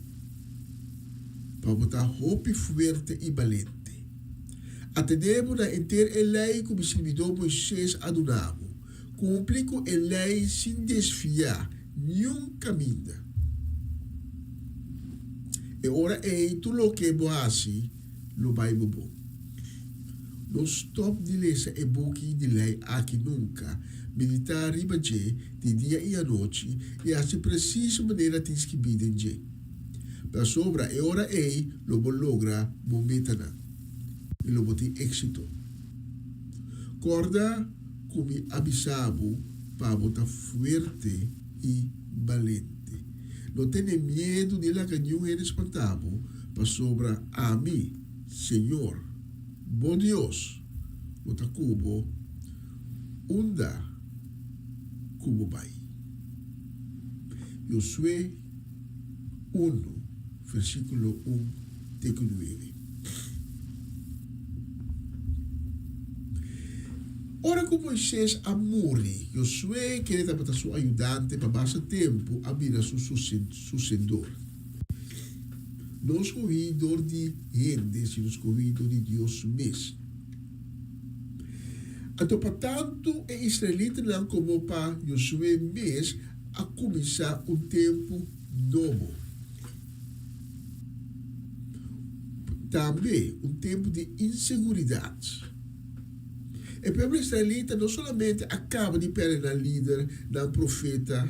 S6: pa bo ta hopi fuerte i balente. Atendé bo na henter e lei ku mi sirbidó Moisés a duna bo. Kumpli ku e lei sin desviá niun kaminda. E ora ei tur loke bo hasi lo bai bo bon. No stòp di lesa e buki di lei aki nunka, meditá riba dje di dia i anochi i hasi presis manera tin skibí den dje. Pasobra e ora ei lo bo logra bo metanan i lo bo tin éksito. Kòrda ku mi a bisa bo pa bo ta fuerte i balente. No tene miedu ni laga niun hende spanta bo, pasobra ami, Señor, bo Dios, lo ta ku bo unda ku bo bai. Josué unu, versíkulo un te ku nuebe. Ora ku Moisés a muri, Josué, kende tabata su ayudante pa basta tempu, a bira su susedor. No skohí dor di hende, sino skohí dor di Dios mes. Anto pa tantu e israelitanan komo pa Josué mes a kuminsá un tempu nobo. Tambe un tempu di inseguridat. E pueblo israelita no solamente a kaba di pèrdè nan lider, nan profeta,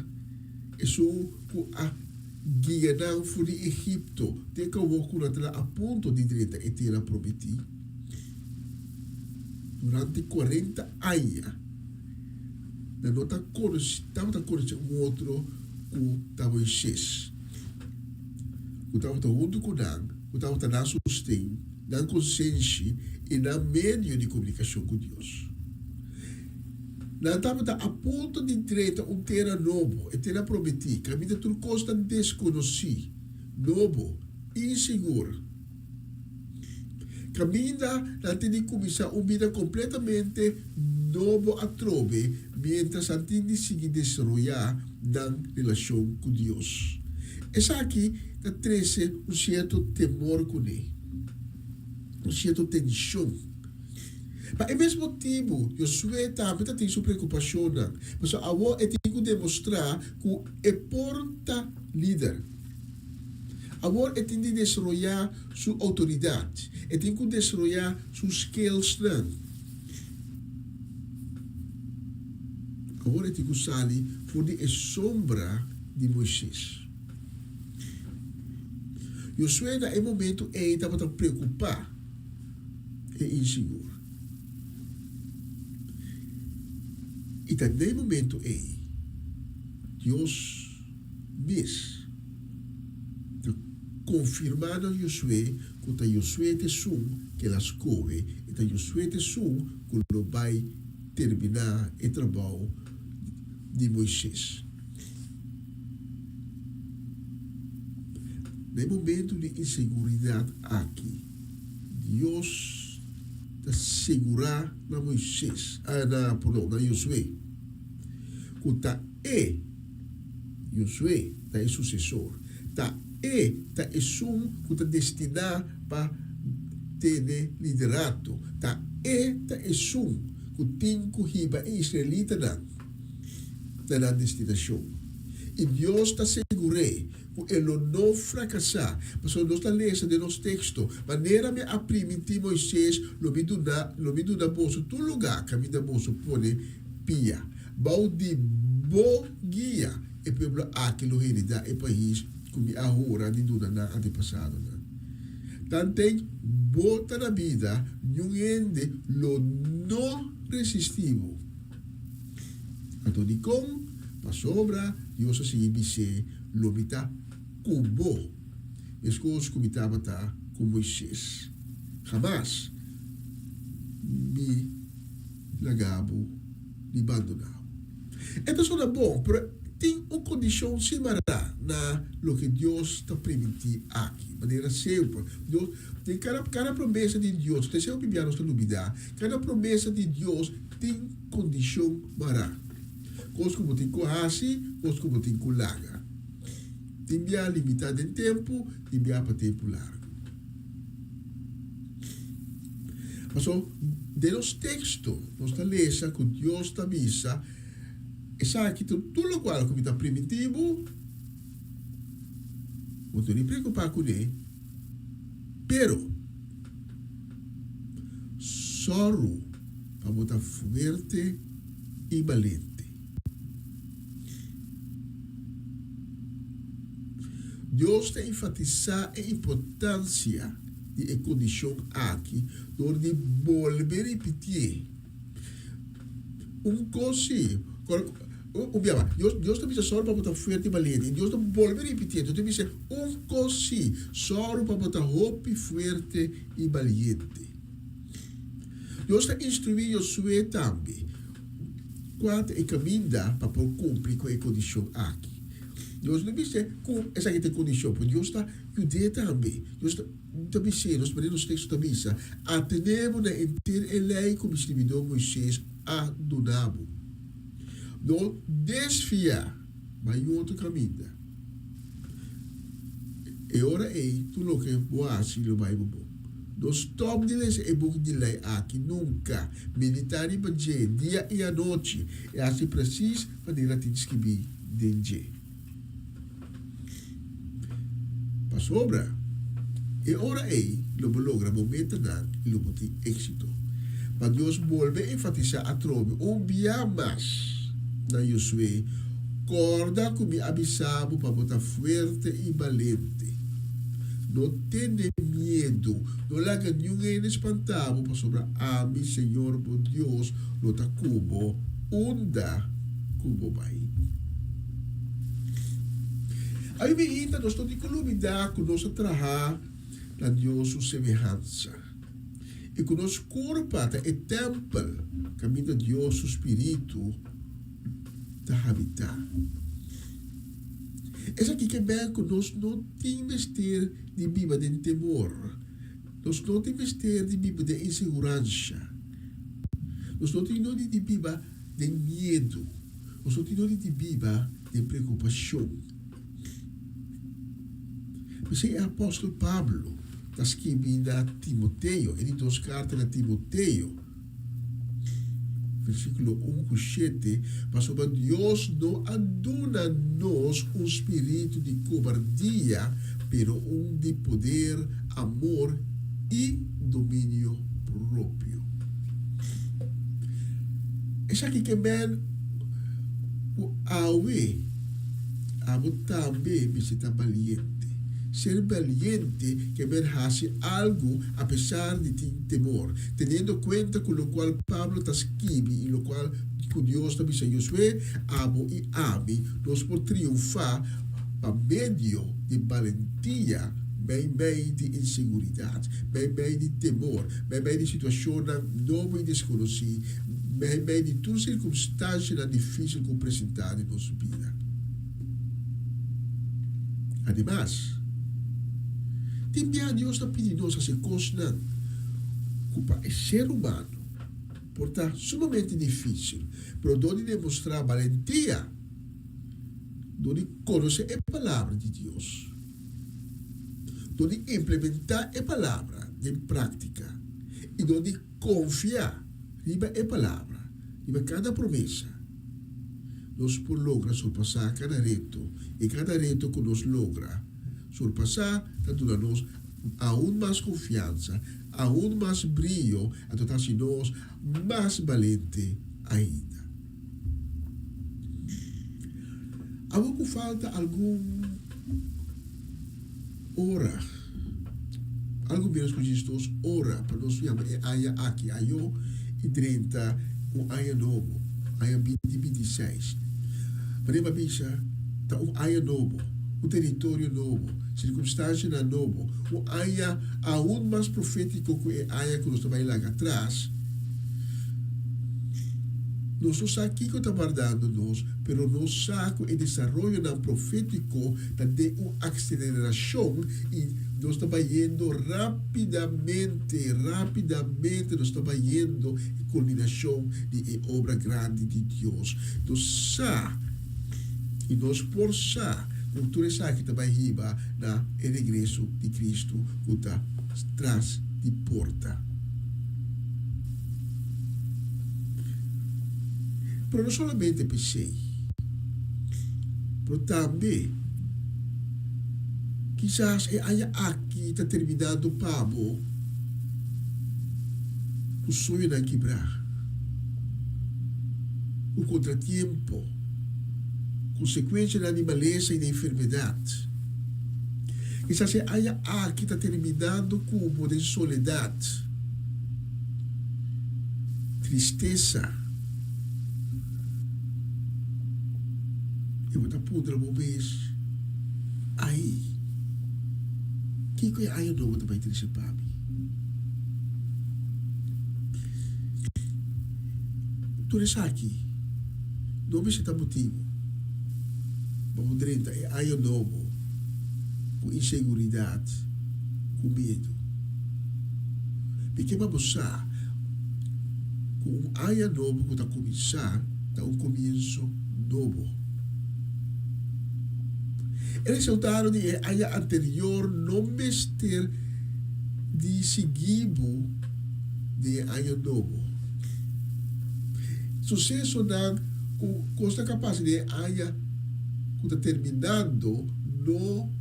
S6: esun ku a guia nan for di Egipto te ku awor ku nan ta a punto di drenta e Tera Prometí. Durante kuarenta aña nan no ta konosé, tabata konosé un otro ku ta Moisés, ku tabata huntu ku nan, ku tabata nan sosten, nan konsenshi i nan medio di komunikashon ku Dios. Nan tabata a punto di drenta un tera nobo, e Tera Prometí, kaminda tur kos ta deskonosí, nobo, insigur. Kaminda nan tin di kuminsá un bida kompletamente nobo atrobe miéntras nan tin di sigui desaroyá nan relashon ku Dios. Esaki ta trese un sierto temor kuné, un sierto tenshon. Pa e mes motibu, Josué tambe ta tin su preokupashonnan, pasobra awor e tin ku demostrá ku e por ta lider. Awor e tin di desaroyá su outoridat, e tin ku desaroyá su skillsnan. Awor e tin ku sali for di e sombra di Moises. Josué na e momentu ei tabata preokupá i insigur. I ta na e momentu ei Dios mes ta konfirmá na Josué ku ta Josué ta esun ku el a skohe i ta Josué ta esun ku lo bai terminá e trabou di Moisés. Na e momentu di inseguridat aki, Dios ta segurá na Moisés, na, perdon, na Josué, ku ta e. Josué ta e susesor. Ta e ta esun ku ta destiná pa tene liderato. Ta e ta esun ku tin ku hiba e israelitanan na nan destinashon. I Dios ta segur'é ku e lo no frakasá, pasobra nos ta lesa den nos teksto, Manera mi a primintí Moisés, lo mi duna, lo mi duna boso tur lugá kaminda boso pone pia. Bou di bo guia, e pueblo aki lo heredá e pais ku mi a hura di duna nan antepasadonan. Tanten bo ta na bida, niun hende lo no resistí bo. Anto dikon? Pasobra Dios a sigui bis'é, Lo mi ta ku bo, meskos ku mi tabata ku Moisés. Hamas mi laga bo ni bandoná bo. E ta sona bon, pero tin un kondishon sin mará na loke Dios ta primintí aki. Manera semper, Dios, den kada, kada promesa di Dios, te semper bia nos ta lubidá, kada promesa di Dios tin kondishon mará. Kos ku bo tin ku hasi, kos ku bo tin ku laga. Tin bia limitá den tempu, tin bia pa tempu largu. Paso, den nos teksto nos ta lesa ku Dios ta bisa. Esaki ta tur lokual ku mi ta primintí bo. Bo no ni preokupá kuné, pero sòru pa bo ta fuerte i balente. Dios ta enfatisá e importansia di e kondishon aki dor di bolbe ripitié. Un kos sí, un bia mas, Dios, Dios ta bisa sòru pa bo ta fuerte i balente, i Dios ta bolbe ripitié, Dios ta bisa un kos sí, sòru pa bo ta hopi fuerte i baliente. Dios ta instruí Josué tambe kua ta e kaminda pa por kumpli ku e kondishon aki. Dios no bis'é ku esaki ta e kondishon, pero Dios ta yud'é tambe. Dios ta. Ta bis'é, nos manera nos teksto ta bisa, Atené bo na henter e lei ku mi sirbidó Moisés a duna bo. No desviá bai un otro kaminda. E ora ei tur loke bo hasi lo bai bo bon. No stòp di lesa e buki di lei aki nunka. Meditá riba dje dia i anochi i hasi presis manera tin skibí den dje. Pasobra, e ora ei lo bo logra bo metanan i lo bo tin éksito. Ma Dios bolbe enfatisá atrobe un bia mas na Josué, Kòrda ku mi a bisa bo pa bo ta fuerte i balente. No tene miedu, no laga niun hende spantá bo, pasobra ami, señor bo Dios, lo ta ku bo unda ku bo bai. Ami bihita, nos no tin ku lubidá ku nos a traha na Dios su semehansa i ku nos kurpa ta e tèmpel kaminda Dios su spiritu ta habitá. Esaki ke men ku nos no tin mester di biba den temor, nos no tin mester di biba den inseguransha, nos no tin nodi di biba den miedu. Nos no tin nodi di biba den preokupashon. P'esei e apòstel Pablo ta skibi na Timoteo, e di dos karta na Timoteo, versíkulo un ku shete, Pasobra Dios no a duna nos un spiritu di kobardia, pero un di poder, amor i dominio propio. Esaki ke men ku awe abo tambe mester ta baliente. Ser baliente ke men hasi algu apesar di tin temor, teniendo kuenta ku lokual Pablo ta skibi i lokual ku Dios ta bisa Josué, abo i ami nos por triunfá pa medio di balentia meimei di inseguridat, meimei di temor, Meimei di situashonnan nobo i deskonosí, meimei di tur sirkunstanshanan difísil ku presentá den nos bida. Ademas, tin bia Dios ta pidi nos hasi kosnan ku pa e ser humano por ta sumamente difísil, pero dor di demostrá balentia, dor di konosé e Palabra di Dios, dor di implementá e Palabra den práktika i dor di konfia riba e Palabra, riba kada promesa, nos por logra surpasá kada reto. I kada reto ku nos logra surpasá ta duna nos aun mas konfiansa, aun mas brio, anto ta hasi nos mas balente ainda. Awor ku falta algun ora, algu menos ku diesdos ora pa nos yama e aña aki ayo i drenta un aña nobo, aña binti binti seis. Manera mi a bisa, ta un aña nobo, un teritorio nobo, sirkunstansianan nobo, un aña aun mas profétiko ku e aña ku nos ta bai laga atras. Nos no sa kiko ta wardando nos, pero nos sa ku e desaroyonan profétiko ta den un akselerashon i nos ta bayendo rápidamente, rápidamente nos ta bayendo e kulminashon di e obra grandi di Dios. Nos sa i nos por sa ku tur esaki ta bai hiba na e regreso di Kristu ku ta tras di porta. Pero no solamente p'esei. Pero tambe, kisas e aña aki ta terminando pa bo ku soñonan kibrá, ku kontratiempo, konsekuenshanan di malesa i di enfermedat. Kisas e aña aki ta terminando ku bo den soledat, tristesa. I bo ta puntra bo mes, Ai, kiko e aña nobo ta bai trese pa mi? Tur esaki no mester ta motibu pa bo drenta e aña nobo ku inseguridat, ku miedu. Mi ke pa bo sa ku un aña nobo ku ta kuminsá ta un komienso nobo. E resultado di e aña anterior no mester di sigui bo den e aña nobo. Susesonan ku kos ta kapas den e aña ku ta terminando no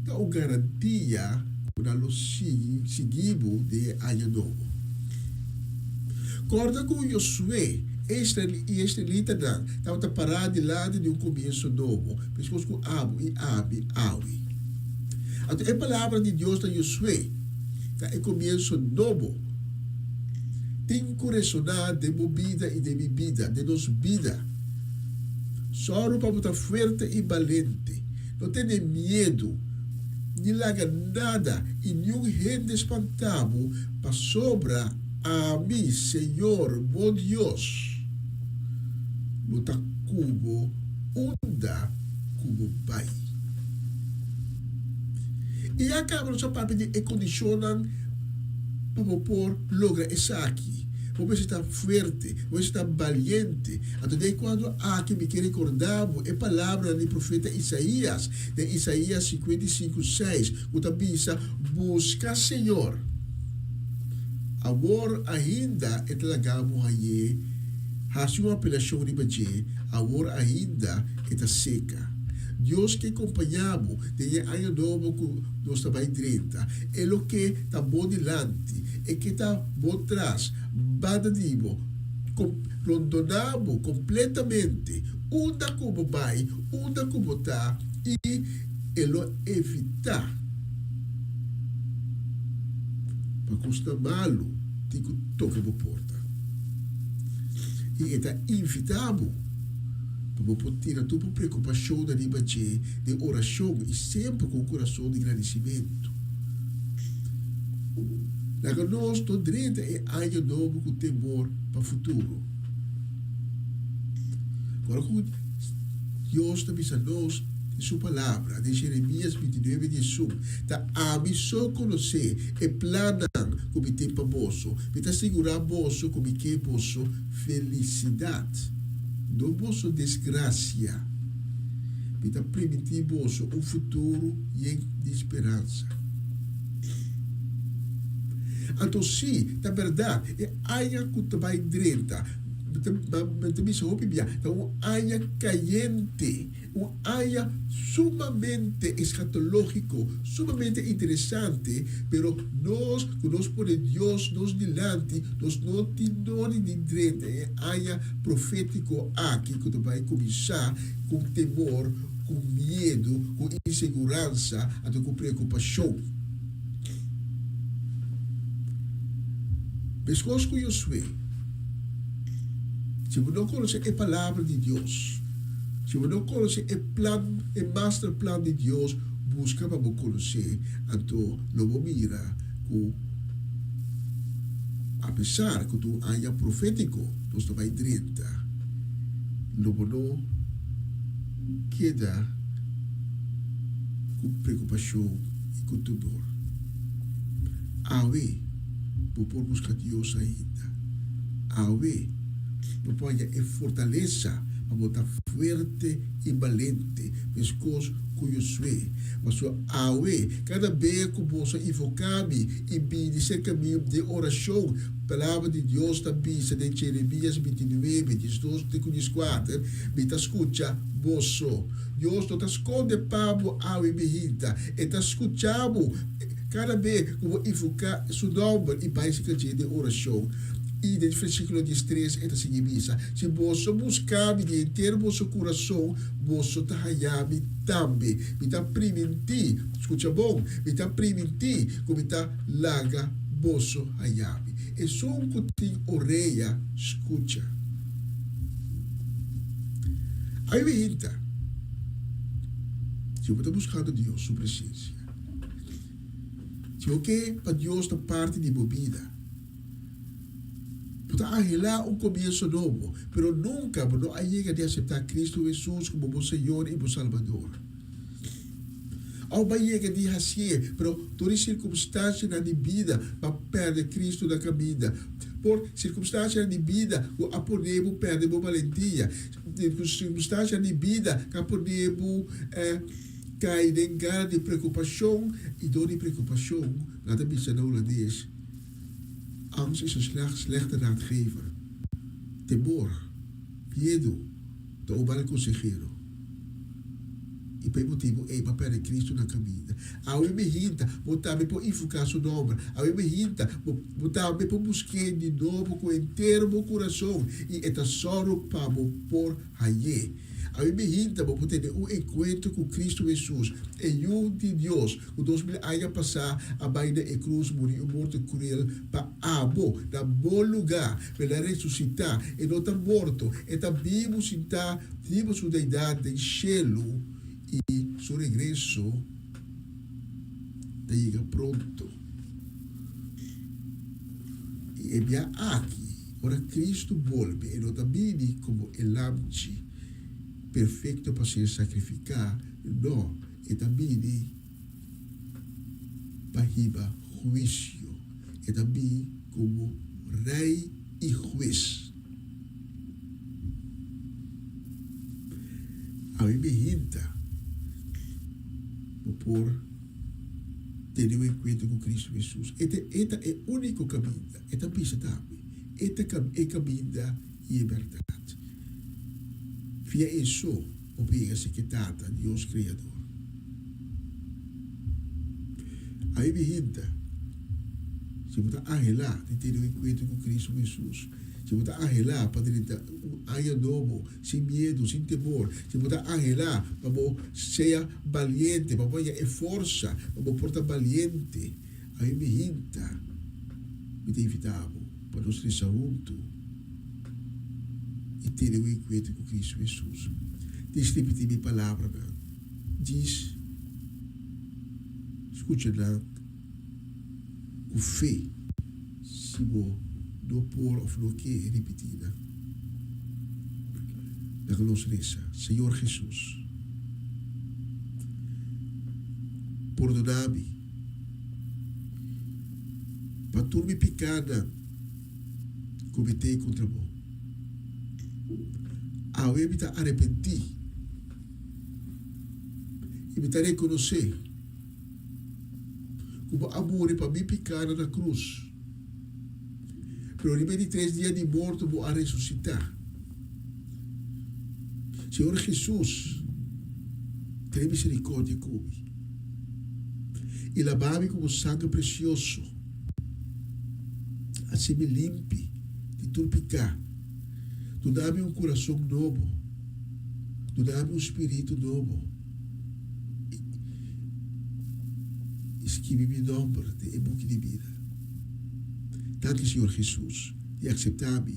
S6: ta un garantia ku nan lo sigui bo den e aña nobo. Kòrda ku Josué e i e israelitanan tabata pará dilanti di un komienso nobo, meskos ku abo i ami awe. Anto e palabra di Dios na Josué ta e komienso nobo tin ku resoná den bo bida i den mi bida, den nos bida. Sòru pa bo ta fuerte i balente. No tene miedu, ni laga nada i niun hende spantá bo, pasobra ami, Señor, bo Dios, lo ta ku bo unda ku bo bai. I a kaba nos a papia di e kondishonnan pa bo por logra esaki. Bo mester ta fuerte, bo mester ta baliente. Anto den e kuadro aki mi ke rekordá bo e palabranan di profeta Isaías den Isaías 55, seis, ku ta bisa, Buska Señor. Awor ainda e ta laga bo hañ'é, hasi un apelashon riba dje, awor ainda e ta seka. Dios ke kompañá bo den e aña nobo ku nos ta bai drenta. E lo ke ta bo dilanti, e ke ta bo tras, banda di bo, rondoná bo kompletamente, unda ku bo bai, unda ku bo ta, i e lo evitá pa kosnan malu tin ku toka bo porta. I e ta invitá bo pa bo por tira tur bo preokupashonnan riba dje den orashon i semper ku un kurason di gradisimentu. Laga nos no drenta e aña nobo ku temor pa futuro. Ora ku Dios ta bisa nos den su Palabra, den Jeremias 29, 11, Ta ami so konosé e plannan ku mi tin pa boso. Mi ta sigurá boso ku mi ke boso felisidat, no boso desgrasia. Mi ta primintí boso un futuro yen di speransa. Anto sí, ta bèrdat, e aña ku ta bai drenta, mi ta bisa hopi bia, ta un aña kayente, un aña sumamente eskatológiko, sumamente interesante, pero nos ku nos pone Dios nos dilanti, nos no tin nodi di drenta e aña profétiko aki ku ta bai kuminsá ku temor, ku miedu, ku inseguransa, anto ku preokupashon. Meskos ku Josué, si bo no konosé e Palabra di Dios, si bo no konosé e plan, e master plan di Dios, buska pa bo konosé, anto lo bo mira ku apesar ku ta un aña profétiko nos ta bai drenta, lo bo no keda ku preokupashon i ku temor. Awe bo por buska Dios ainda. Awe bo por haña e fortalesa pa bo ta fuerte i balente meskos ku Josué. Pasobra awe, kada bes ku boso invoká mi i bini serka mi den orashon. Palabra di Dios ta bisa den Jeremias bintinuebe, diesdos te ku dieskuater, Mi ta skucha boso. Dios no ta skonde pa bo awe bihinta, E ta skucha bo kada be ku bo invoká Su nòmber i bai serka dje den orashon. I den versíkulo diestres e ta sigui bisa, Si boso buska mi di henter boso kurason, boso ta haña mi tambe. Mi ta primintí, skucha bon, mi ta primintí ku mi ta laga boso haña mi. Esun ku tin orea, skucha. Ai mi hinta, si bo ta buskando Dios su presensia, si bo ke pa Dios ta parti di bo bida, Bo ta anhelá un komienso nobo, pero nunka bo no a yega di aseptá Kristu Hesus komo bo Señor i bo Salbador. Òf bo a yega di hasié, pero tur e sirkumstansianan di bida bo a pèrdè Kristu na kaminda. Por sirkumstansianan di bida ku a pone bo pèrdè bo balentia, sirkumstansianan di bida ku a pone bo kai den gara di preokupashon, i dor di preokupashon, nan ta bisa na hulandes, Angst is een slechte raadgever. Temor, miedu, ta un mal konsehero. I pa e motibu ei bo a pèrdè Kristu na kaminda. Awe mi hinta, bo tambe por invoká Su nòmber. Awe mi hinta, bo bo tambe por busk'é di nobo ku henter bo kurason i e ta sòru pa bo por hañ'é. Awe mi hinta, bo por tene un enkuentro ku Kristu Hesus, e Yu di Dios, ku 2000 aña pasá a bai na e krus muri un morto kruel pa abo, na bo lugá. Pero el a resusitá. E no ta morto. E ta bibu sintá riba su deidat den shelu i su regreso ta yega pronto. I e bia aki, ora Kristu bolbe, e no ta bini komo e lamchi perfekto pa ser sakrifiká, no, E ta bini pa hiba huisio. E ta bini komo Rei i Hues. Ami mi hinta bo por tene un enkuentro ku Kristu Hesus. E ta e ta e úniko kaminda. E ta bisa tambe, E ta e kaminda i e bèrdat. Via e so. Bo pega si ke Tata, Dios Kreador. Ai mi hinta, si bo ta anhelá di tene un enkuentro ku Kristu Hesus, si bo ta anhelá pa drenta un aña nobo sin miedu, sin temor, si bo ta anhelá pa bo sea baliente, pa bo haña e forsa pa bo por ta baliente, ai mi hinta, mi ta invitá bo pa nos resa huntu. i tene un enkuentro ku Kristu Hesus. Djis ripití mi palabranan. Djis skucha nan ku fe si bo no por òf no ke ripití nan. Laga nos resa, Señor Hesus, pordoná mi pa tur mi pikánan. Kometé kontra bo. Awe mi ta arepentí i mi ta rekonosé ku bo a muri pa mi pikánan na krus, pero riba e di tres dia di morto bo a resusitá. Señor Hesus, tene miserikòrdia ku mi i laba mi ku bo sanger presioso. Hasi mi limpi di tur piká. Duna mi un kurason nobo. Duna mi un spiritu nobo. I skibi mi nòmber den e buki di bida. Danki, Señor Hesus, di akseptá mi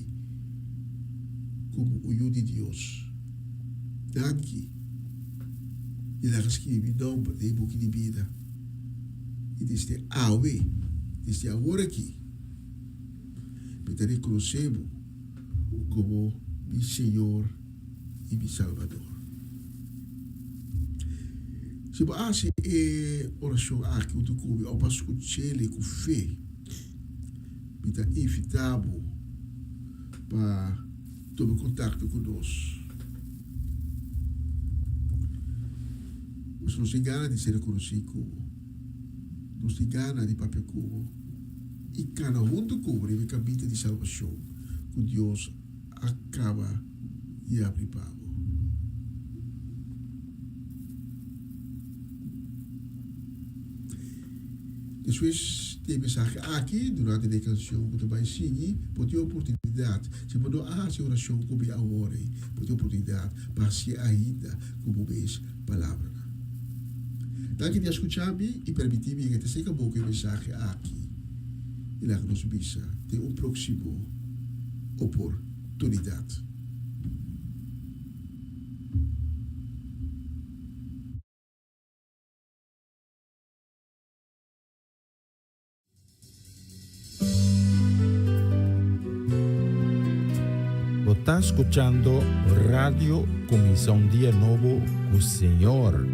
S6: komo un yu di Dios. Danki di laga skibi mi nòmber den e buki di bida. I desde awe, desde awor aki, mi ta rekonosé bo komo mi Señor i mi Salbador. Si bo hasi e orashon aki huntu ku mi òf bo a skuch'el ku fe, mi ta invitá bo pa tuma kontakto ku nos. Nos no tin gana di ser konosí ku bo. Nos tin gana di papia ku bo. i kana huntu ku bo riba e kaminda di salbashon ku Dios a kaba di abri pa bo. Despues di e mensahe aki, durante di e kanshon ku ta bai sigui, bo tin oportunidat, si bo no a hasi orashon ku mi awor ei, bo tin oportunidat pa hasié ainda ku bo mes palabranan. Danki di a skucha mi i permití mi yega te serka bo ku e mensahe aki i laga nos bisa den un próksimo oportunidat.
S2: Bo ta scuchando Radio Cuminsa un Dia Nobo cu Señor.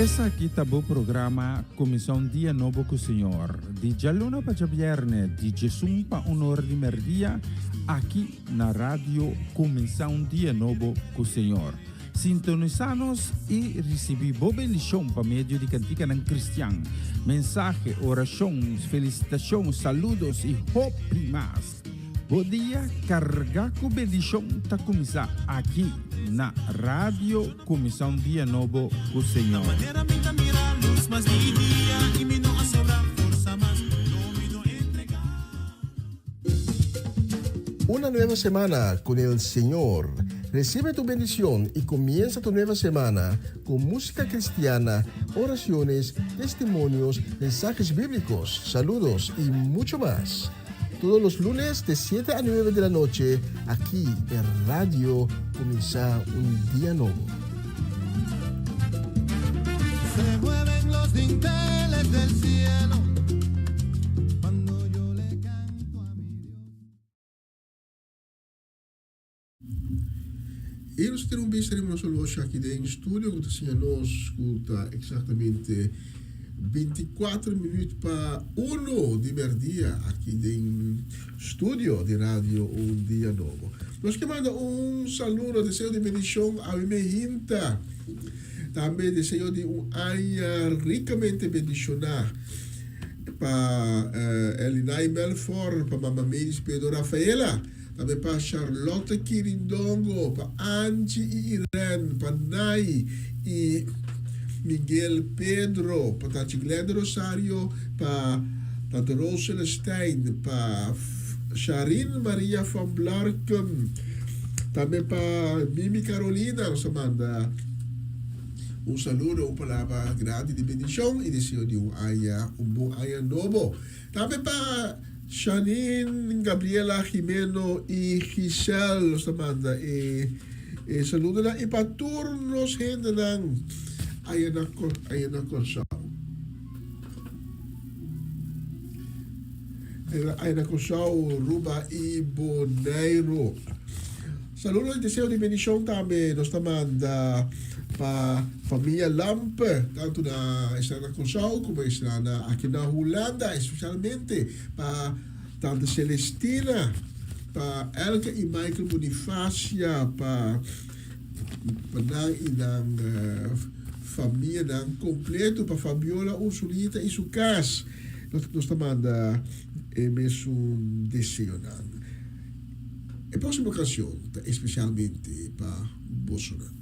S2: Esaki ta bo programa Kuminsá un Dia Nobo ku Señor, di djaluna pa djabièrnè, di djesun pa un or di mèrdia, aki na Radio Kuminsá un Dia Nobo ku Señor. Sintonisá nos i risibí bo bendishon pa medio di kantikanan kristian, mensahe, orashon, felisitashon, saludos i hopi mas. Bo dia kargá ku bendishon ta kuminsá aki na Radio Kuminsá un Dia Nobo ku Señor.
S6: Una nueva semana con el Señor. Recibe tu bendición y comienza tu nueva semana con música cristiana, oraciones, testimonios, mensajes bíblicos, saludos y mucho más. Todos los lunes de 7 a 9 de la noche, aquí en Radio Comienza un Día Nuevo.
S5: Se mueven los dinteles del cielo cuando yo le canto a mi Dios.
S6: I nos tin un bista riba nos oloshi aki den studio ku ta siña nos ku ta eksaktamente bintikuater minüt pa uno di mèrdia aki den studio di Radio Un Dia Nobo. Nos ke manda un saludo, deseo di bendishon awe mehinta. Tambe deseo di un aña rikamente bendishoná pa Elinay Belfort, pa Mama Mavis Pedro Rafaela. Tambe pa Charlotte Kirindongo, pa Angie i Irene, pa Nay i Miguel Pedro, pa Tachi Glenda Rosario, pa Tante Rose Celestijn, pa Sharin Maria van Blarkum, tambe pa Mimi Carolina nos ta manda un saludo, un palabra grandi di bendicion i deseo di un aña, un bon aña nobo. Tambe pa Shanine, Gabriela, Jimeno y Giselle nos ta manda e e saludonan y pa tur nos hendenan aya na aya na Kòrsou. Aya na Kòrsou, Aruba y Boneiru. Saludo y deseo di bendicion tambe nos ta manda pa famia Lampe, tanto na esnan na Curaçao como esnan na aki na Hulanda, especialmente pa tante Celestina, pa Elke y Michael Bonifacia, pa pa nan y nan famianan completo, pa Fabiola Ursulita y su cas. Nos ta manda e mesun deseonan. E próximo canción ta especialmente pa bosonan.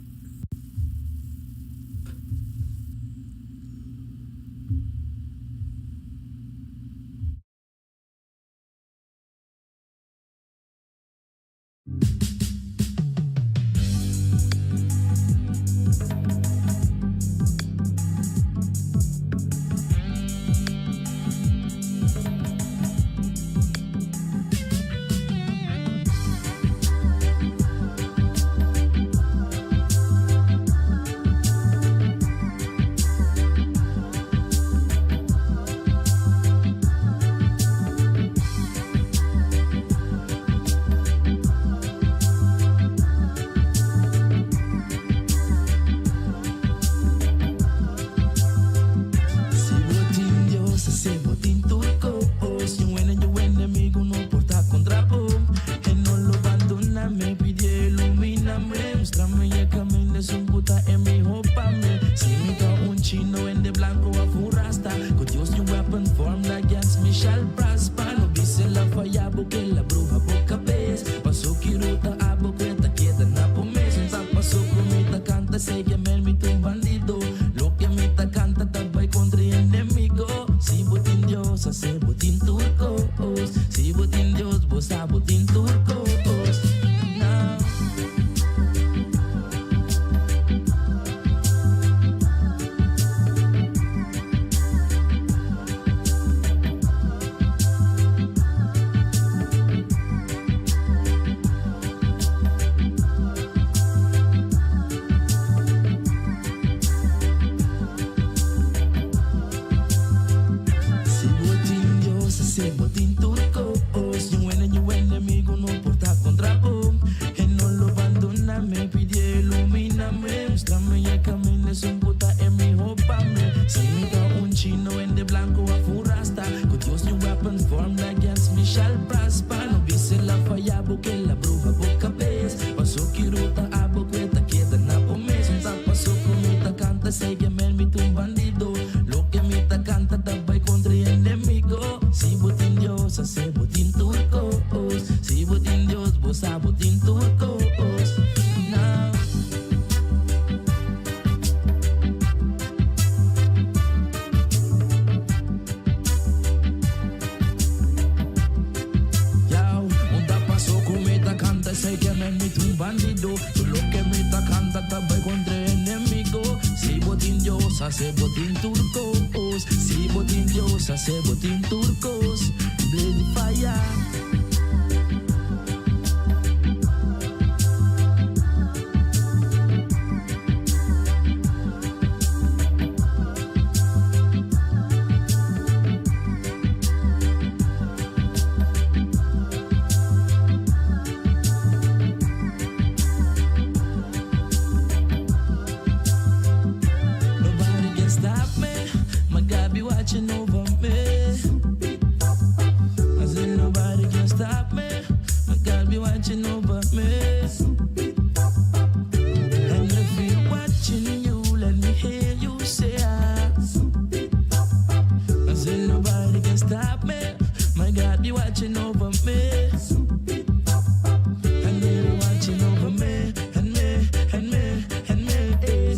S7: Si bo tin Dios, si bo tin tur cos. Yu ene yu enemigo no por ta contra bo. E no lo bandona mi, pidi ilumina mi. Mustra mi e caminda esun cu ta e miho pa mi. Si mi ta un chino hende blanco of un rasta. Cu Dios no weapon formed against me shall prosper. No bisa el a faya bo ke la bruha bo cabes. Paso ki ruta abo cu e ta keda na bo mes. Un ta paso cu mi ta canta sey ke men mi ta un bandido. Loke mi ta canta ta bay contra e enemigo. Si bo tin Dios, hace bo tin tur cos. Si bo tin Dios, bo sa bo tin tur cos. Now.
S8: mi e caminda esun cu ta e miho pa mi. Si mi ta un chino hende blanco of un rasta, cu Dios no weapon formed against me shall prosper. No bisa el a faya bo ke el a bruha bo cabes, paso ki ruta abo cu e ta keda na bo mes. Un ta paso cu mi ta canta esey ke men mi ta un bandido, loke mi ta canta ta bay contra e enemigo. Si bo tin Dios, hace bo tin tur cos. Si bo tin Dios, bo sa bo tin tur cos. Now. Yow, un ta paso cu mi ta canta esey ke men mi ta un bandido. Tur loke mi ta canta ta bay contra e enemigo. Si bo tin Dios, hace bo tin tur cos. Si bo tin Dios, hace bo tin tur cos. Blade fire. Nobody can stop me. My God be watching over me. I said nobody can stop me. My God be watching over me. And if he watching you, let me hear you say ah. I said nobody can stop me. My God be watching over me. And they be watching over me, and me, and me, and me. eh.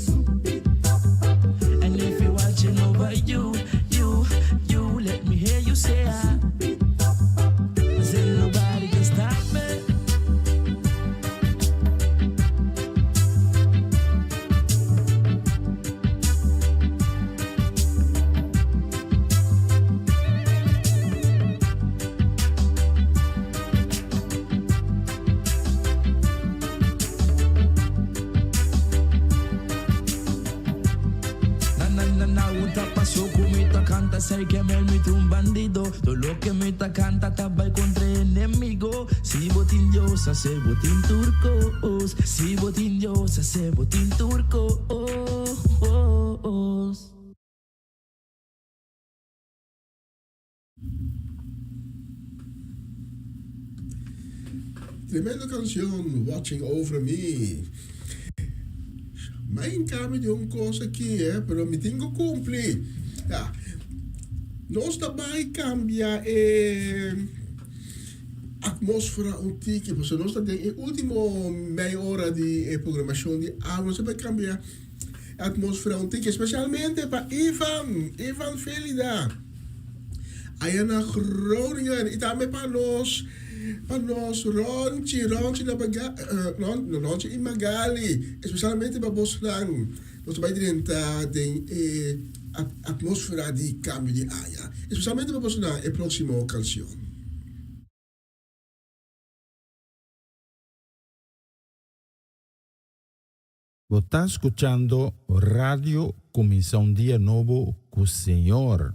S8: And if he watching over you, you, you, let me hear you say ah. I said nobody can stop me. Na na na na un ta paso cu mi ta canta Sei ke men mi ta un bandido Tur loke mi ta canta ta bay contra e enemigo Si bo tin Dios hace bo tin tur cos Si bo tin Dios hace bo tin tur cos.
S6: Tremendo cancion, Watching Over Me. Mijn cambio di un cos aki, eh, pero mi tin cu cumpli. Ja. Nos ta bay cambia e atmósfera un tiki, pasobra nos ta den e último mei ora di e programacion di awe. Nos ta bay cambia e atmósfera un tiki, especialmente pa Ivan, Ivan Felida. Aya na Groningen y tambe pa nos pa nos Ronchi, Ronchi na Baga Ron Ronchi y Magali, especialmente pa bosnan. Nos ta bay drenta den e atmósfera di cambio di aña, especialmente pa bosnan e próximo cancion.
S2: Bo ta scuchando Radio Cuminsa un Dia Nobo cu Señor.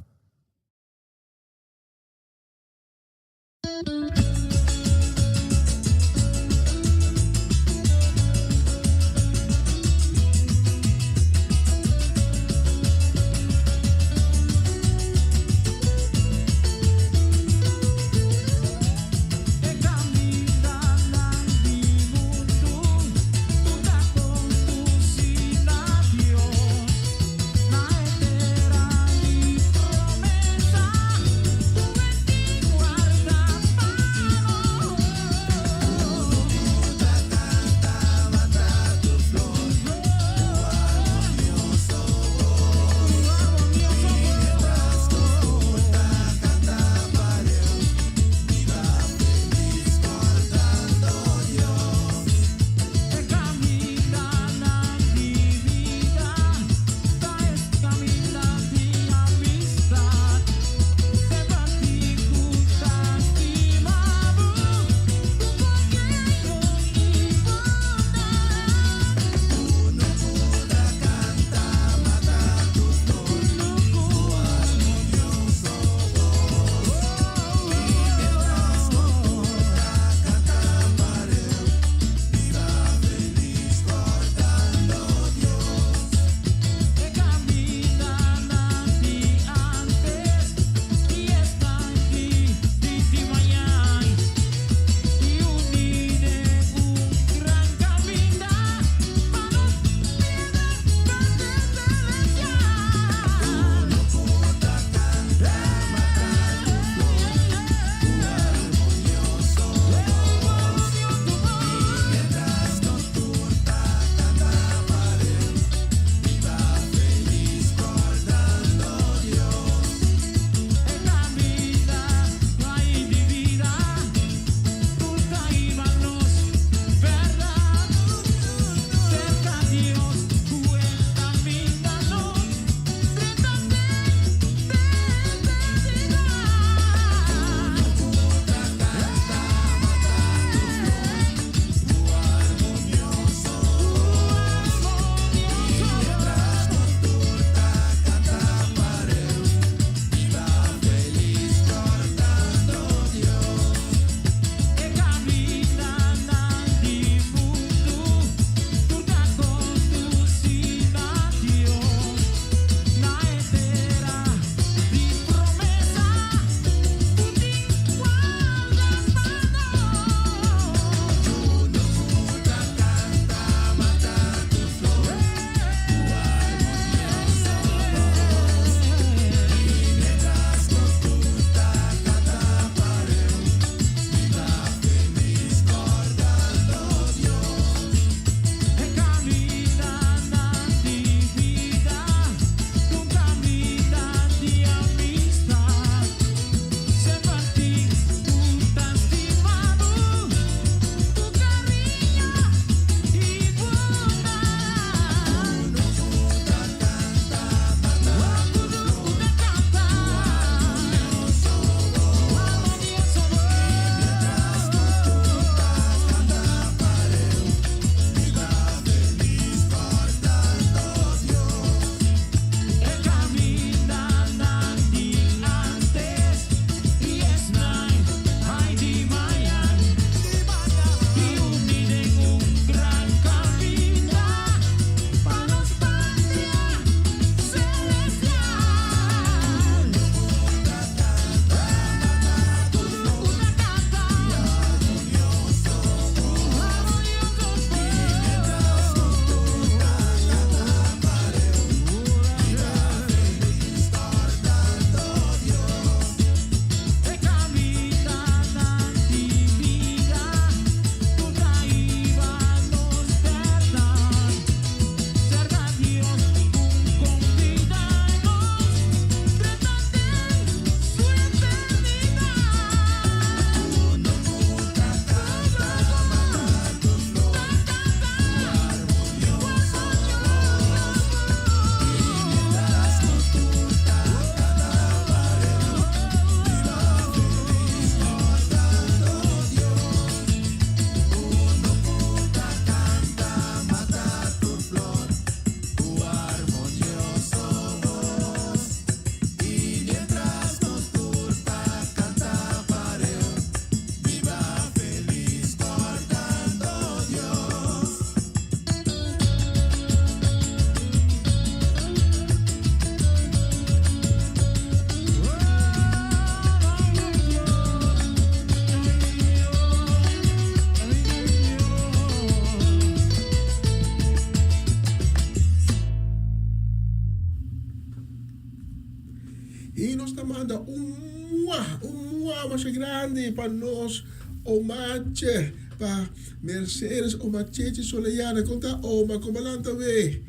S6: I nos ta manda un mua, un mua masha grandi pa nos omache, pa Mercedes Omachechi Soleyana. Kon ta oma? Kon balanta we?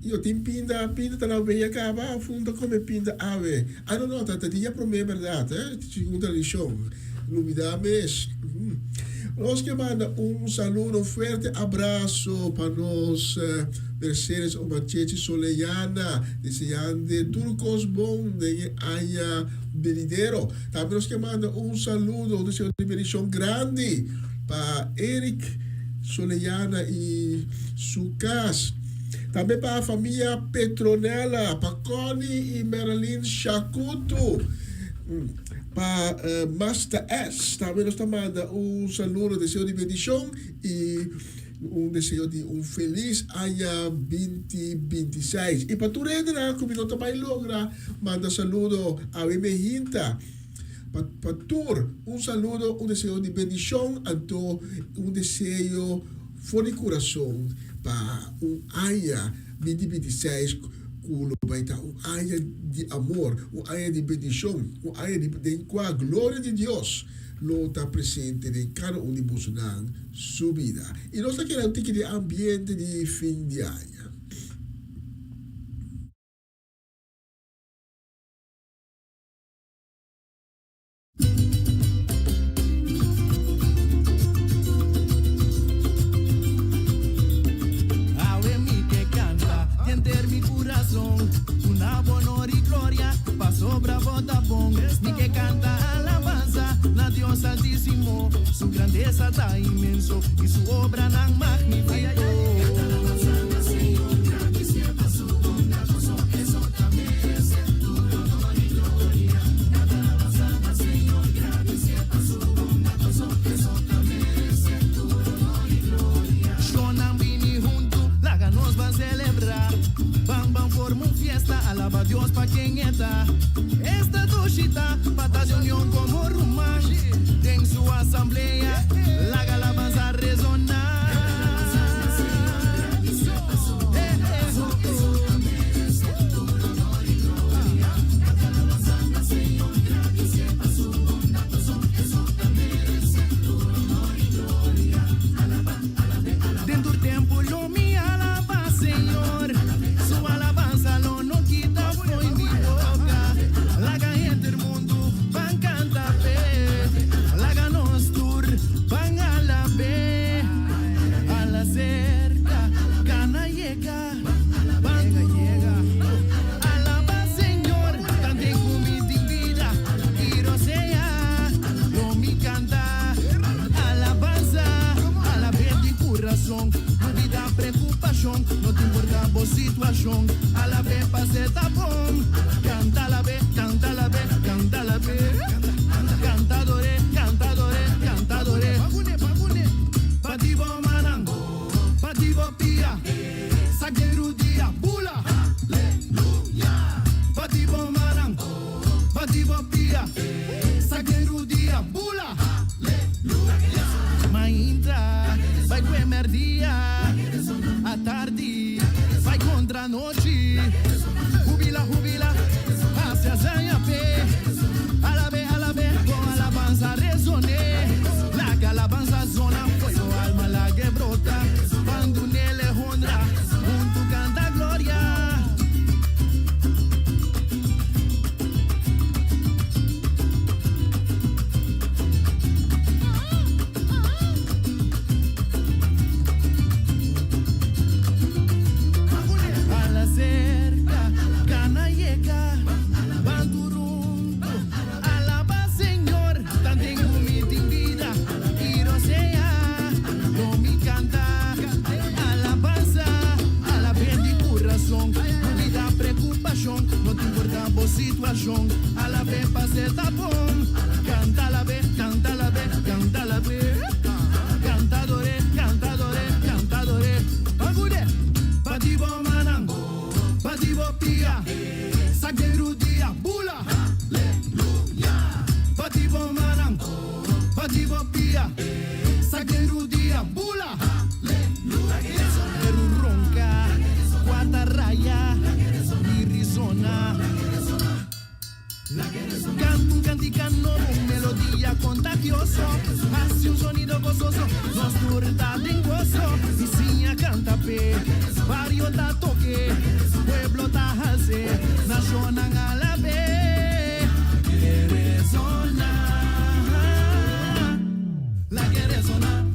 S6: Yo tin pinda, pinda ta na wea kaba, of un ta kome pinda awe? Ah no no, ta ta dia promé bèrdat, eh, segun tradishon. Lubidá mes. Nos ke manda un saludo, un fuerte abraso pa nos Mercedes Omachechi Soleyana, deseando tur kos bon den e aña benidero. Tambe nos ke manda un saludo, un deseo di bendishon grandi pa Eric Soleyana i su kas. Tambe pa famia Petronella, pa Connie i Marilyn Shakutu, pa Master S. Tambe nos ta manda un saludo, deseo di bendishon i un deseo di un felis aña 2026. I pa tur hendenan ku mi no ta bai logra manda saludo awe mi hinta. Pa pa tur un saludo, un deseo di bendishon, anto un deseo for di kurason pa un aña 2026 ku lo bai ta un aña di amor, un aña di bendishon, un aña di den kua gloria di Dios lo ta presente den kada un di bosonan su bida. I nos ta keda un tiki di ambiente di fin di aña.
S7: Awe mi ke kanta di henter mi kurason Duna bo honor i gloria pasobra bo ta bon Mi ke kanta alabansa na Dios Altísimo Su grandesa ta inmenso i su obranan magnífiko. Shonnan bini huntu, laga nos ban selebrá. Ban ban forma un fiesta, alaba Dios pa ken e ta. Esta dushi ta pa ta di union komo ruman. Den su asamblea, laga alabansa resoná. Den tur tempu lo mi alabá Señor, Su alabansa lo no kita fo'i mi boka. Laga henter mundu ban kanta p'e, laga nos tur ban alab'é. Ala serka, kana yega, ban tur huntu. Alabá Señor, tanten ku mi tin bida i rosea, lo mi kanta alabansa. Alab'é di kurason, lubidá preokupashon, no ta importá bo situashon. Alab'é pas'é ta bon. Kanta alab'é, kanta alab'é, kanta alab'é. Kanta ador'é, kanta ador'é, kanta ador'é. Bati bo mannan, bati bo pia, saque rudia, bula. Aleluya. Bati bo mannan, bati bo pia, saque rudia, bula. Aleluya. Mainta, bai cu merdia, atardi, bai contra nochi. Hubila, hubila, hacia hazaña pe. Alabe, alabe, con alabanza resoné. Laga alabanza zona, fuego alma lague brota. Bandunele honra, huntu canta gloria. Ala cerca, cana yega, ban tur huntu. Alaba Señor, tanten ku mi tin bida i rosea, lo mi kanta alabansa. Alab'é di kurason, lubidá preokupashon, no ta importá bo situashon. Alab'é pas'é ta bon. Kanta alab'é, kanta alab'é, kanta alab'é. Kanta ador'é, kanta ador'é, kanta ador'é. Pagude, bati bo mannan, bati bo pia, saque rudia, bula. Aleluya! Bati bo mannan, bati bo pia, saque rudia, bula. Aleluya! Peru ronca, cuata raya, mi risona. grandioso. Hasi un sonido gozoso, nos tur ta den gozo. Bisiña canta p'e, bario ta toke, pueblo ta halse, nacionnan alab'e. Lag'e resona, lag'e resona.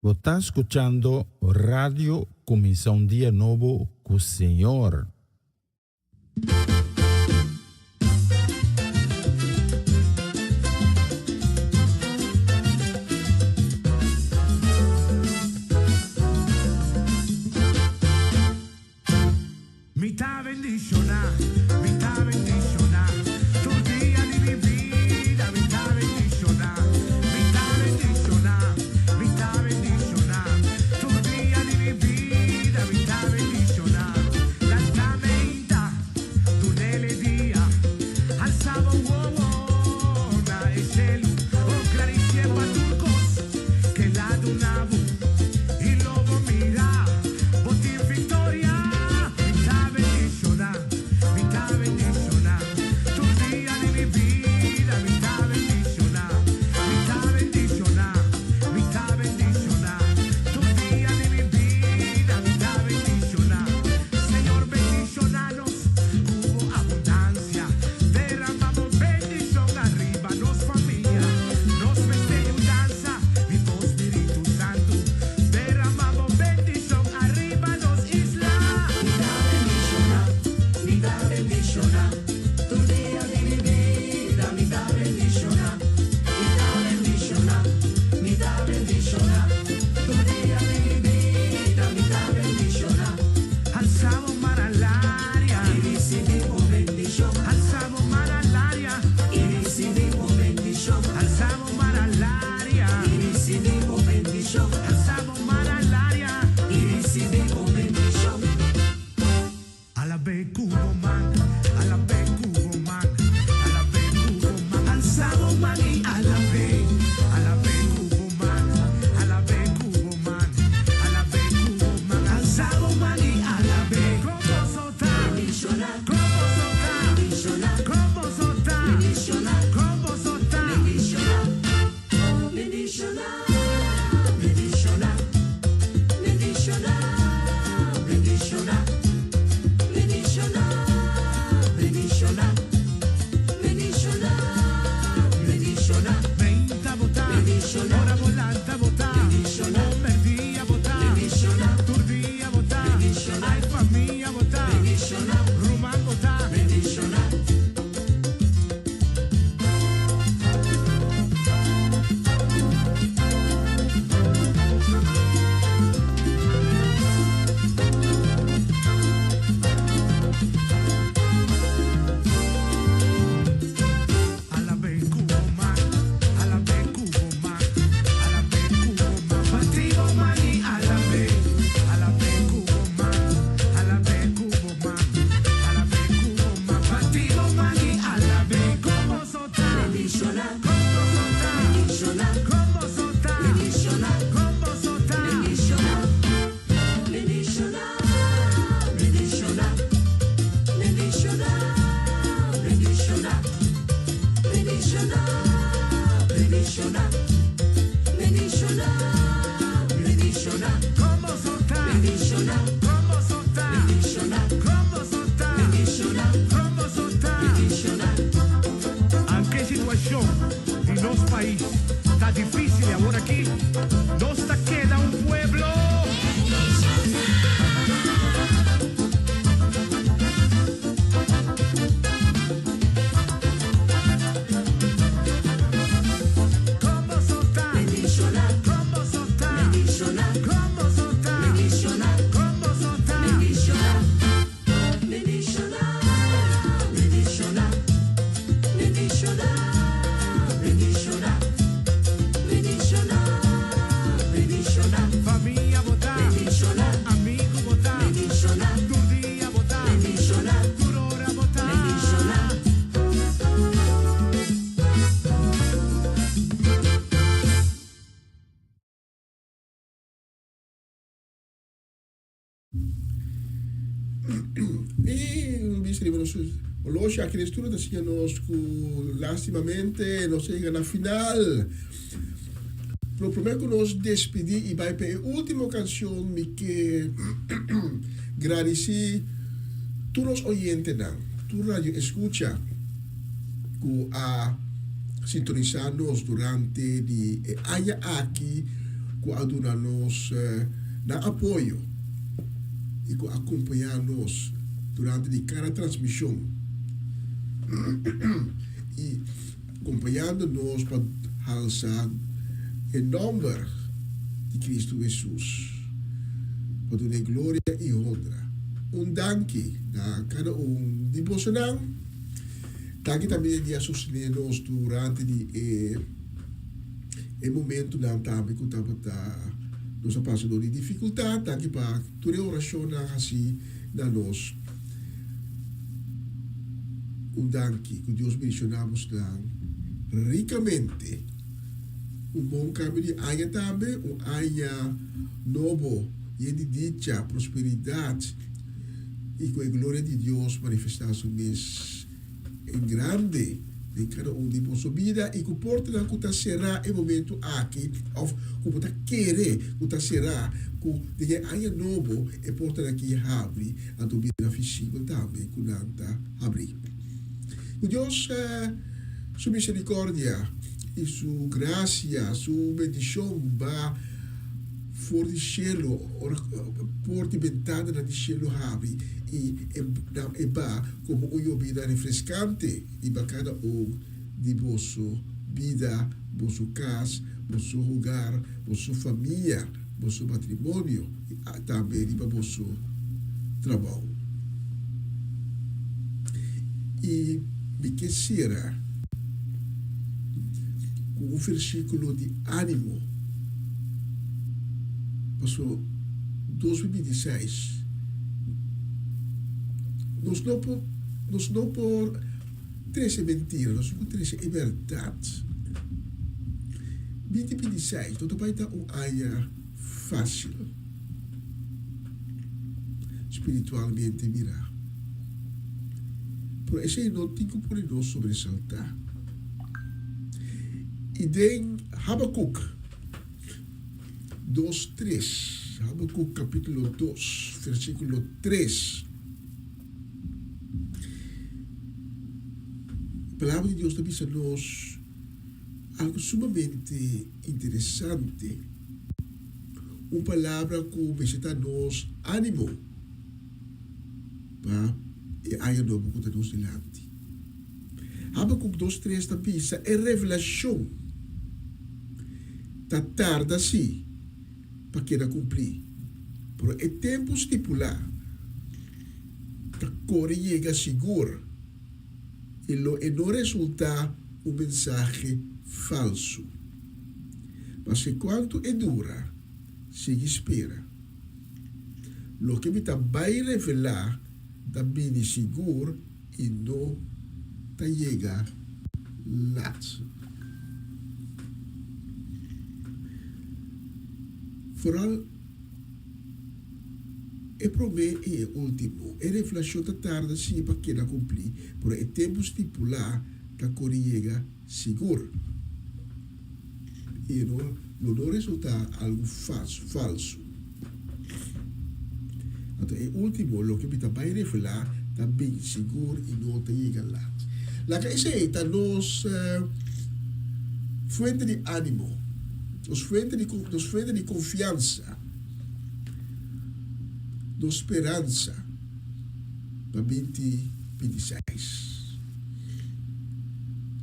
S2: Bo ta scuchando Radio Cuminsa un Dia Nobo cu Señor.
S1: Mi ta bendiciona, mi ta bendiciona, tur dia di mi bida mi ta bendiciona, mi ta bendiciona, mi ta bendiciona, tur dia di mi bida mi ta bendiciona. Lanta meinta, dunele dia, alsa bo wowo na e shelu, o gradicie pa tur kos ke la duna bo, i lo bo mira, bo tin viktoria. Mi ta bendiciona, mi ta bendiciona, tur dia di mi bida mi ta bendiciona, mi ta bendiciona, mi ta bendiciona, tur dia di mi bida mi ta bendiciona. Señor bendiciona nos cu bo abundancia, derama bo bendicion ariba nos famia, nos mester yudansa di bo Spiritu Santu, derama bo bendicion ariba nos isla. Mi ta bendiciona, mi ta bendiciona, tur dia di mi bida mi ta bendiciona, mi ta bendiciona, mi ta bendiciona, tur dia di mi bida mi ta bendiciona. Alsa bo man al aria y ricibi bo bendicion. Alsa bo man al aria y ricibi bo bendicion. Alsa bo man al aria y ricibi bo bendicion. Alsa bo man al aria y ricibi bo bendicion. Alab'é cu bo man, alab'é cu bo man, alab'é cu bo man. Alsa bo man y alab'é, alab'é cu bo man, alab'é cu bo man, alab'é cu bo man. Alsa bo man y alab'é. Con boso ta, con boso ta, con boso ta, con boso ta. Bendiciona, bendiciona, bendiciona, bendiciona, bendiciona, bendiciona, bendiciona, bendiciona. Meinta bo ta, bendiciona, ora bo lanta bo ta, bendiciona, merdia bo ta, bendiciona, tur dia bo ta, bendiciona, ay famia bo ta, bendiciona, ruman bo ta, bendiciona. Alab'é cu bo man, alab'é cu bo man, alab'é cu bo man. Bati bo man y alab'é, alab'é cu bo man, alab'é cu bo man, alab'é cu bo man. Bati bo man y alab'é. Con boso ta, con boso ta, con boso ta, con boso ta. Bendiciona, bendiciona, bendiciona, bendiciona, bendiciona, bendiciona, bendiciona, bendiciona. Con boso ta, bendiciona, con boso ta, bendiciona, con boso ta, bendiciona, con boso ta, bendiciona. Aunke situacion di nos pais ta dificil awor aki, nos ta keda un pueblo. Con boso ta, con boso ta, con boso ta, con boso ta. Bendiciona, bendiciona, bendiciona, bendiciona, bendiciona, bendiciona. Famia bo ta, bendiciona, amigo bo ta, bendiciona, tur dia bo ta, bendiciona, tur ora bo ta, bendiciona.
S6: Y un bisa riba nos Oloshi aki den studio ta siña nos ku lastimamente nos a yega na final. Pero promé ku nos despidí i bai pa e último kanshon mi ke gradisí tur nos oyentenan, tur radio eskucha ku a sintonisá nos durante di e aña aki ku a duna nos nan apoyo i ku a kompañá nos durante di kada transmishon i kompañando nos pa halsa e nòmber di Kristu Hesus, pa dun'é gloria i honra. Un danki na kada un di bosonan. Danki tambe di a sostené nos durante di e e momentunan tambe ku tabata nos a pasa dor di difikultat. Danki pa tur e orashonnan hasi na nos. Un danki. Ku Dios bendishoná bosnan rikamente. Un bon kambio di aña tambe, un aña nobo yen di dicha, prosperidat i ku e gloria di Dios manifestá su mes en grande den kada un di boso bida i ku portanan ku ta será e momentu aki òf ku bo ta kere ku ta será ku den e aña nobo e portanan aki habri anto bira visibel tambe ku nan ta habri. Ku Dios su misericordia i su gracia, su bendishon ba for di shelu, ora porta i bentananan di shelu habri i e ba komo un yobida refreskante riba kada un di boso bida, boso kas, boso hogar, boso famia, boso matrimonio i tambe riba boso trabou. I mi ke sera ku un versíkulo di ánimo, paso 2026 nos no por nos no por trese mentira, nos por trese e bèrdat. 2026 no ta bai ta un aña fásil spiritualmente mirá. Pero esei no tin ku pone nos sobresaltá. I den Habakuk dos tres, Habakuk kapítulo dos, versíkulo tres, e Palabra di Dios ta bisa nos algu sumamente interesante, un palabra ku mester ta nos ánimo pa e aña nobo ku ta nos dilanti. Habakuk dos tres ta bisa e revelashon ta tarda sí pa keda kumplí, pero e tempu stipulá ta kore yega sigur i lo e no resultá un mensahe falsu. Maske kuantu e dura, sigui spera. Loke mi ta bai revelá ta bini sigur i no ta yega lat. Foral e promé i e último, e revelashon ta tarda sí pa keda kumplí, pero e tempu stipulá ta kore yega sigur. I e no lo no resultá algu falsu. Anto e último, loke mi ta bai revelá, ta bin sigur i no ta yega lat. Laga esei ta nos fuente di ánimo, nos fuente di nos fuente di konfiansa, nos speransa pa binti 26.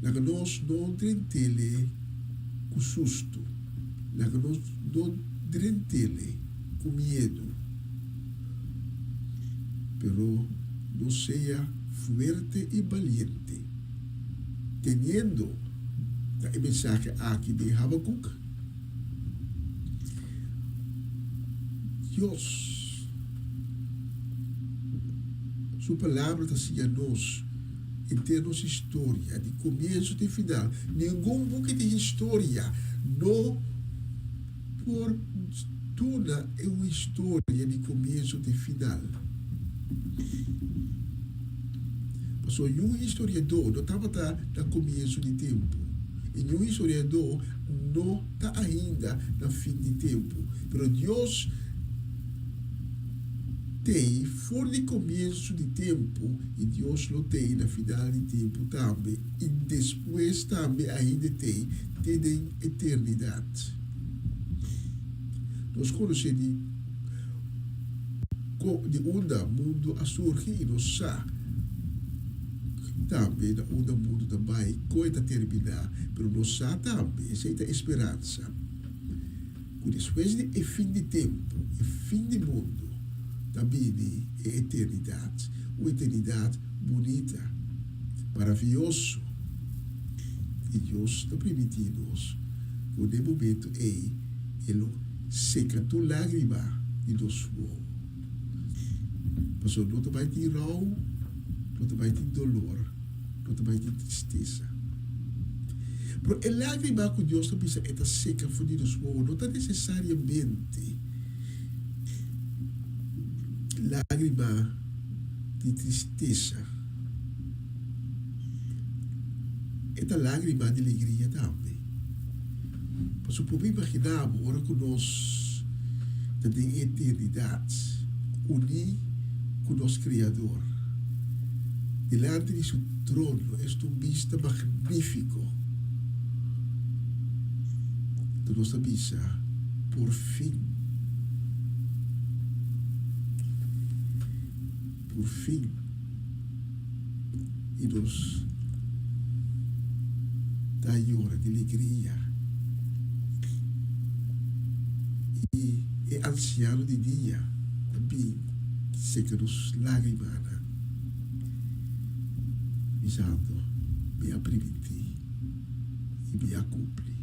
S6: Laga nos no drent'ele ku sustu, laga nos no drent'ele ku miedu, pero nos sea fuerte i baliente, teniendo na e mensahe aki den Habakuk, Dios Su Palabra ta siña nos henter nos historia, di komienso te final. Ningun buki di historia no por duna e un historia di komienso te final. Pasobra niun historiadó no tabata na komienso di tempu, i niun historiadó no ta ainda na fin di tempu. Pero Dios t'ei for di komienso di tempu, i Dios lo t'ei na final di tempu tambe, i despues tambe ainda t'ei te den eternidat. Nos konosé di di unda mundu a surgi i nos sa tambe na unda mundu ta bai, kon e ta terminá, pero nos sa tambe, esei ta e speransa, ku despues di e fin di tempu, e fin di mundu, ta bini e eternidat, un eternidat bunita, maravioso, i Dios ta primintí nos ku den e momentu ei e lo seka tur lágrima di nos wowo. Pasobra no ta bai tin rou, no ta bai tin dolor, no ta bai tin tristesa. Pero e lágrima ku Dios ta bisa e ta seka for di nos wowo no ta nesesariamente lágrima di tristesa. E ta lágrima di alegria tambe. Pasobra por imaginá bo ora ku nos ta den e eternidat uní ku nos Kreador dilanti di su trono, esta un bista magnífiko. Anto nos ta bisa, Por fin! Por fin! I nos ta yora di legria. I e ansiano di dia ta bin seka nos lagrimanan, bisando, Mi a primintí i mi a kumpli.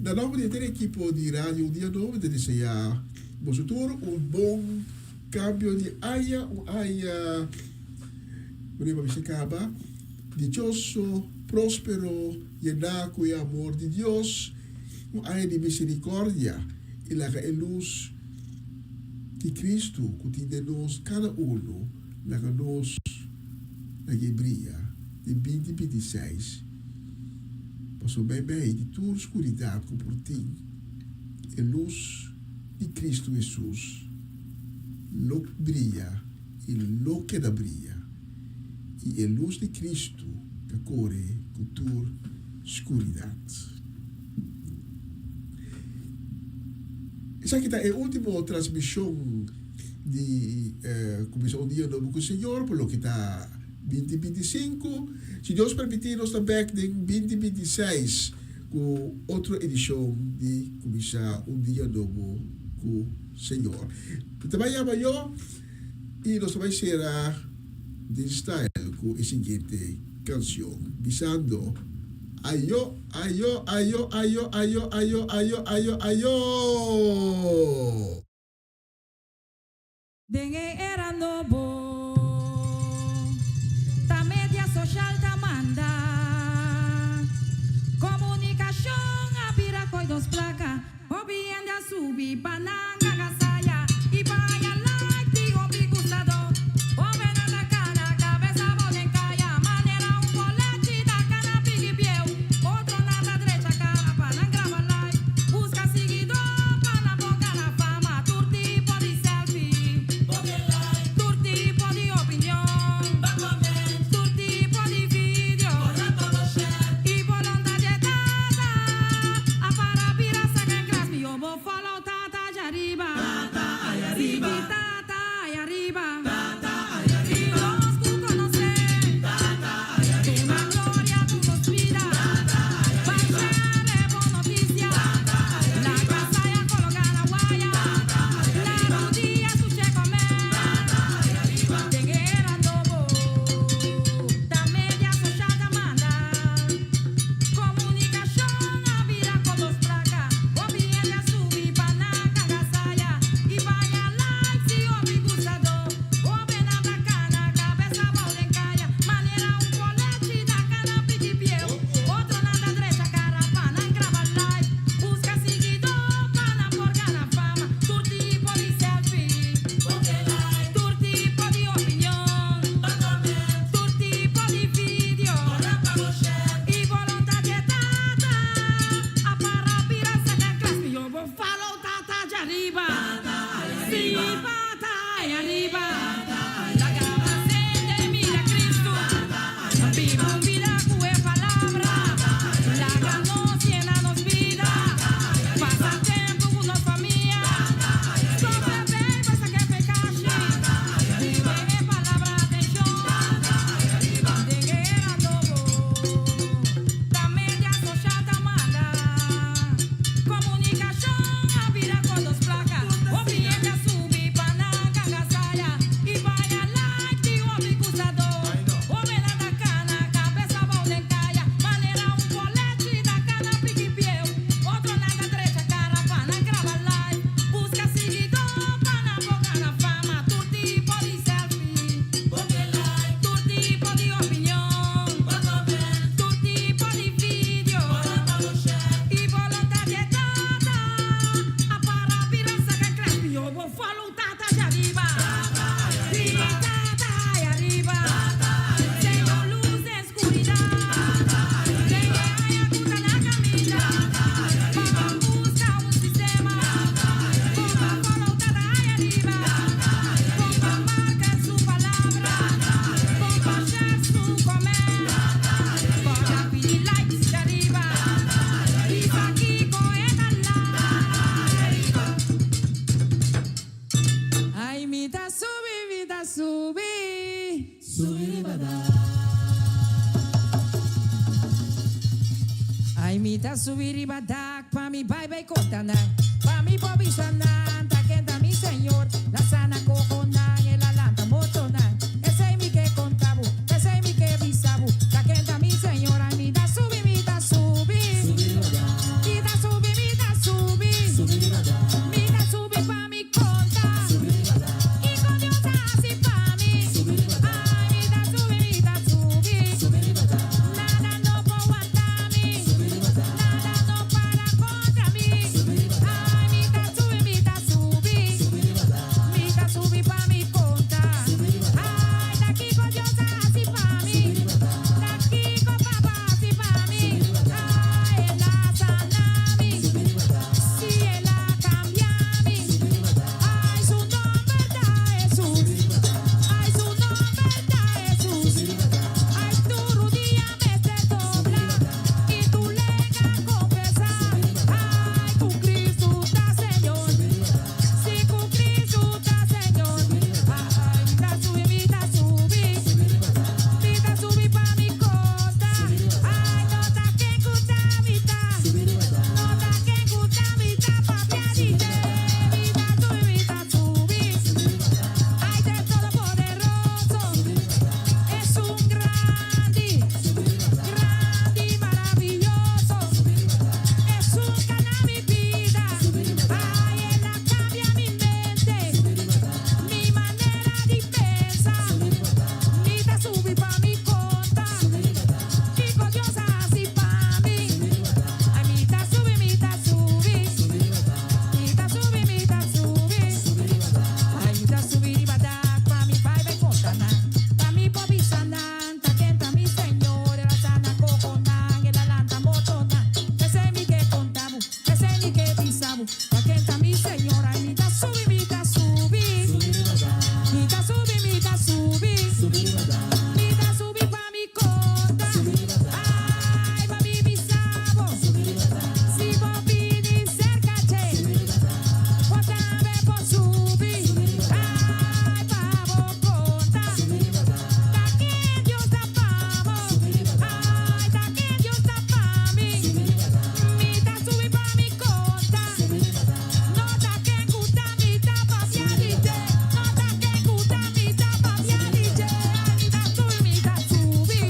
S6: Na nomber di henter ekipo di Radio Un Dia Nobo mi ta deseá boso tur un bon kambio di aña, un aña ku riba mester kaba dichoso, próspero, yená ku e amor di Dios, un aña di miserikordia i laga e lus di Kristu ku tin den nos kada unu laga nos lag'é bria den 2026. Pasobra meimei di tur skuridat ku por tin, e lus di Kristu Hesus lo bria i lo keda bria, i e lus di Kristu ta kore ku tur skuridat. Esaki ta e último transmishon di Kuminsá un Dia Nobo ku Señor pa loke ta 2025. Si Dios permití nos ta bek den 2026 ku otro edishon di Kuminsá un Dia Nobo ku Señor. Mi ta bai yama yo i nos ta bai sera den style ku e siguiente kanshon bisando, Ayo, ayo, ayo, ayo, ayo, ayo, ayo, ayo, ayo!
S9: Den e era nobo, ta media social ta manda. Comunicacion a bira coy dos placa, hopi hende a subi pa nan gagasaya y pa haya like di hopi gustador. Hobennan ta cana cabeza bo den caya, manera un bolechi ta cana piki bieu. Otronan ta drecha cara pa nan graba live, busca siguidor pa nan por gana fama. Tur tipo di selfie, tur tipo di opinion, tur tipo di video y bolonta dje tata a para bira second class. Mihó bo follow tata djariba. Subi riba dak pa mi bai bai konta nan. Pa mi por bisa nan ta ken ta mi Señor. El a sana kohonan, el a lanta mortonan. Esei mi ke konta bo, esei mi ke bisa bo. Ta ken ta mi Señor, ay mi ta subi, mi ta subi. Mi ta subi, mi ta subi. Mi ta subi pa mi konta. Kiko Dios a hasi pa mi. Ay mi ta subi, mi ta subi. Nada no por wanta mi. Nada no para kontra mi. Ay mi ta subi, mi ta subi. Mi ta subi pa mi konta. Ay, ta kiko Dios a hasi pa mi. Ta kiko Papa a hasi pa mi. Ay, el a sana mi. Si el a kambia mi. Ay, su nòmber ta Hesus. Ay, su nòmber ta Hesus. Ay, tur rudia mester dobla i tur lenga konfesá. Ay, ku Kristu ta Señor. Si ku Kristu ta Señor. Ay, mi ta subi, mi ta subi. Mi ta subi pa mi konta. Ay, no ta ken ku ta mi ta. No ta ken ku ta mi ta papia di dje. Mi ta subi, mi ta subi. Ay, del Todopoderoso. Es un grande, grande y maravilloso. Es un gana mi vida. Ay, él cambia mi mente, mi manera di pensa. Mi ta subi pa mi konta. Kiko Dios a hasi pa mi. Ay, mi ta subi, mi ta subi. Mi ta subi, mi ta subi. Ay, mi ta subi riba dak pa mi bai bai konta nan. Pa mi por bisa nan, ta ken ta mi Señor. El a sana kohonan, el a lanta mortonan. Esei mi ke konta bo, esei mi ke bisa bo. Ta ken ta mi Señor. Ay, mi ta subi, mi ta subi. Mi ta subi, mi ta subi. Mi ta subi pa mi konta. Ay, pa mi bisa bo. Si bo bini serka dje. Bo tambe por subi. Ay, pa bo konta. Ta ken Dios ta pa bo. Ay, ta ken Dios ta pa mi. Mi ta subi pa mi konta. No ta ken ku ta mi ta papia di dje. No ta ken ku ta mi ta papia di dje. Ay, mi ta subi, mi ta subi.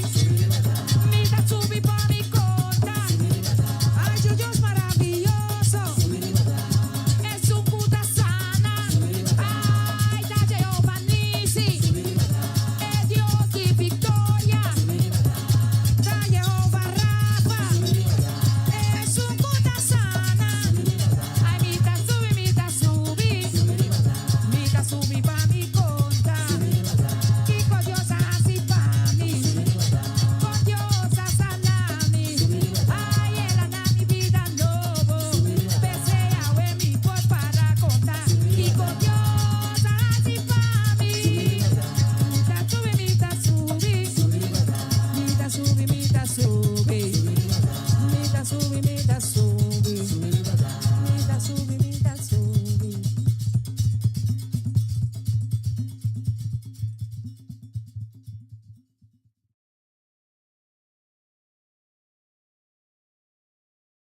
S9: Mi ta subi pa mi konta. Ay, Dios maravioso. Esun ku ta sana. Ay, ta Jehova Nisi. E Dios di viktoria. Ta Jehova Rafa. Esun ku ta sana. Ay, mi ta subi, mi ta subi. Mi ta subi pa mi konta. Kiko Dios a hasi pa mi. Kon Dios a sana mi. Ay, el a duna mi bida nobo. P'esei awe mi por para konta. Kiko Dios a hasi pa mi. Mi ta subi, mi ta subi. Mi ta subi, mi ta subi. Mi ta subi, mi ta subi.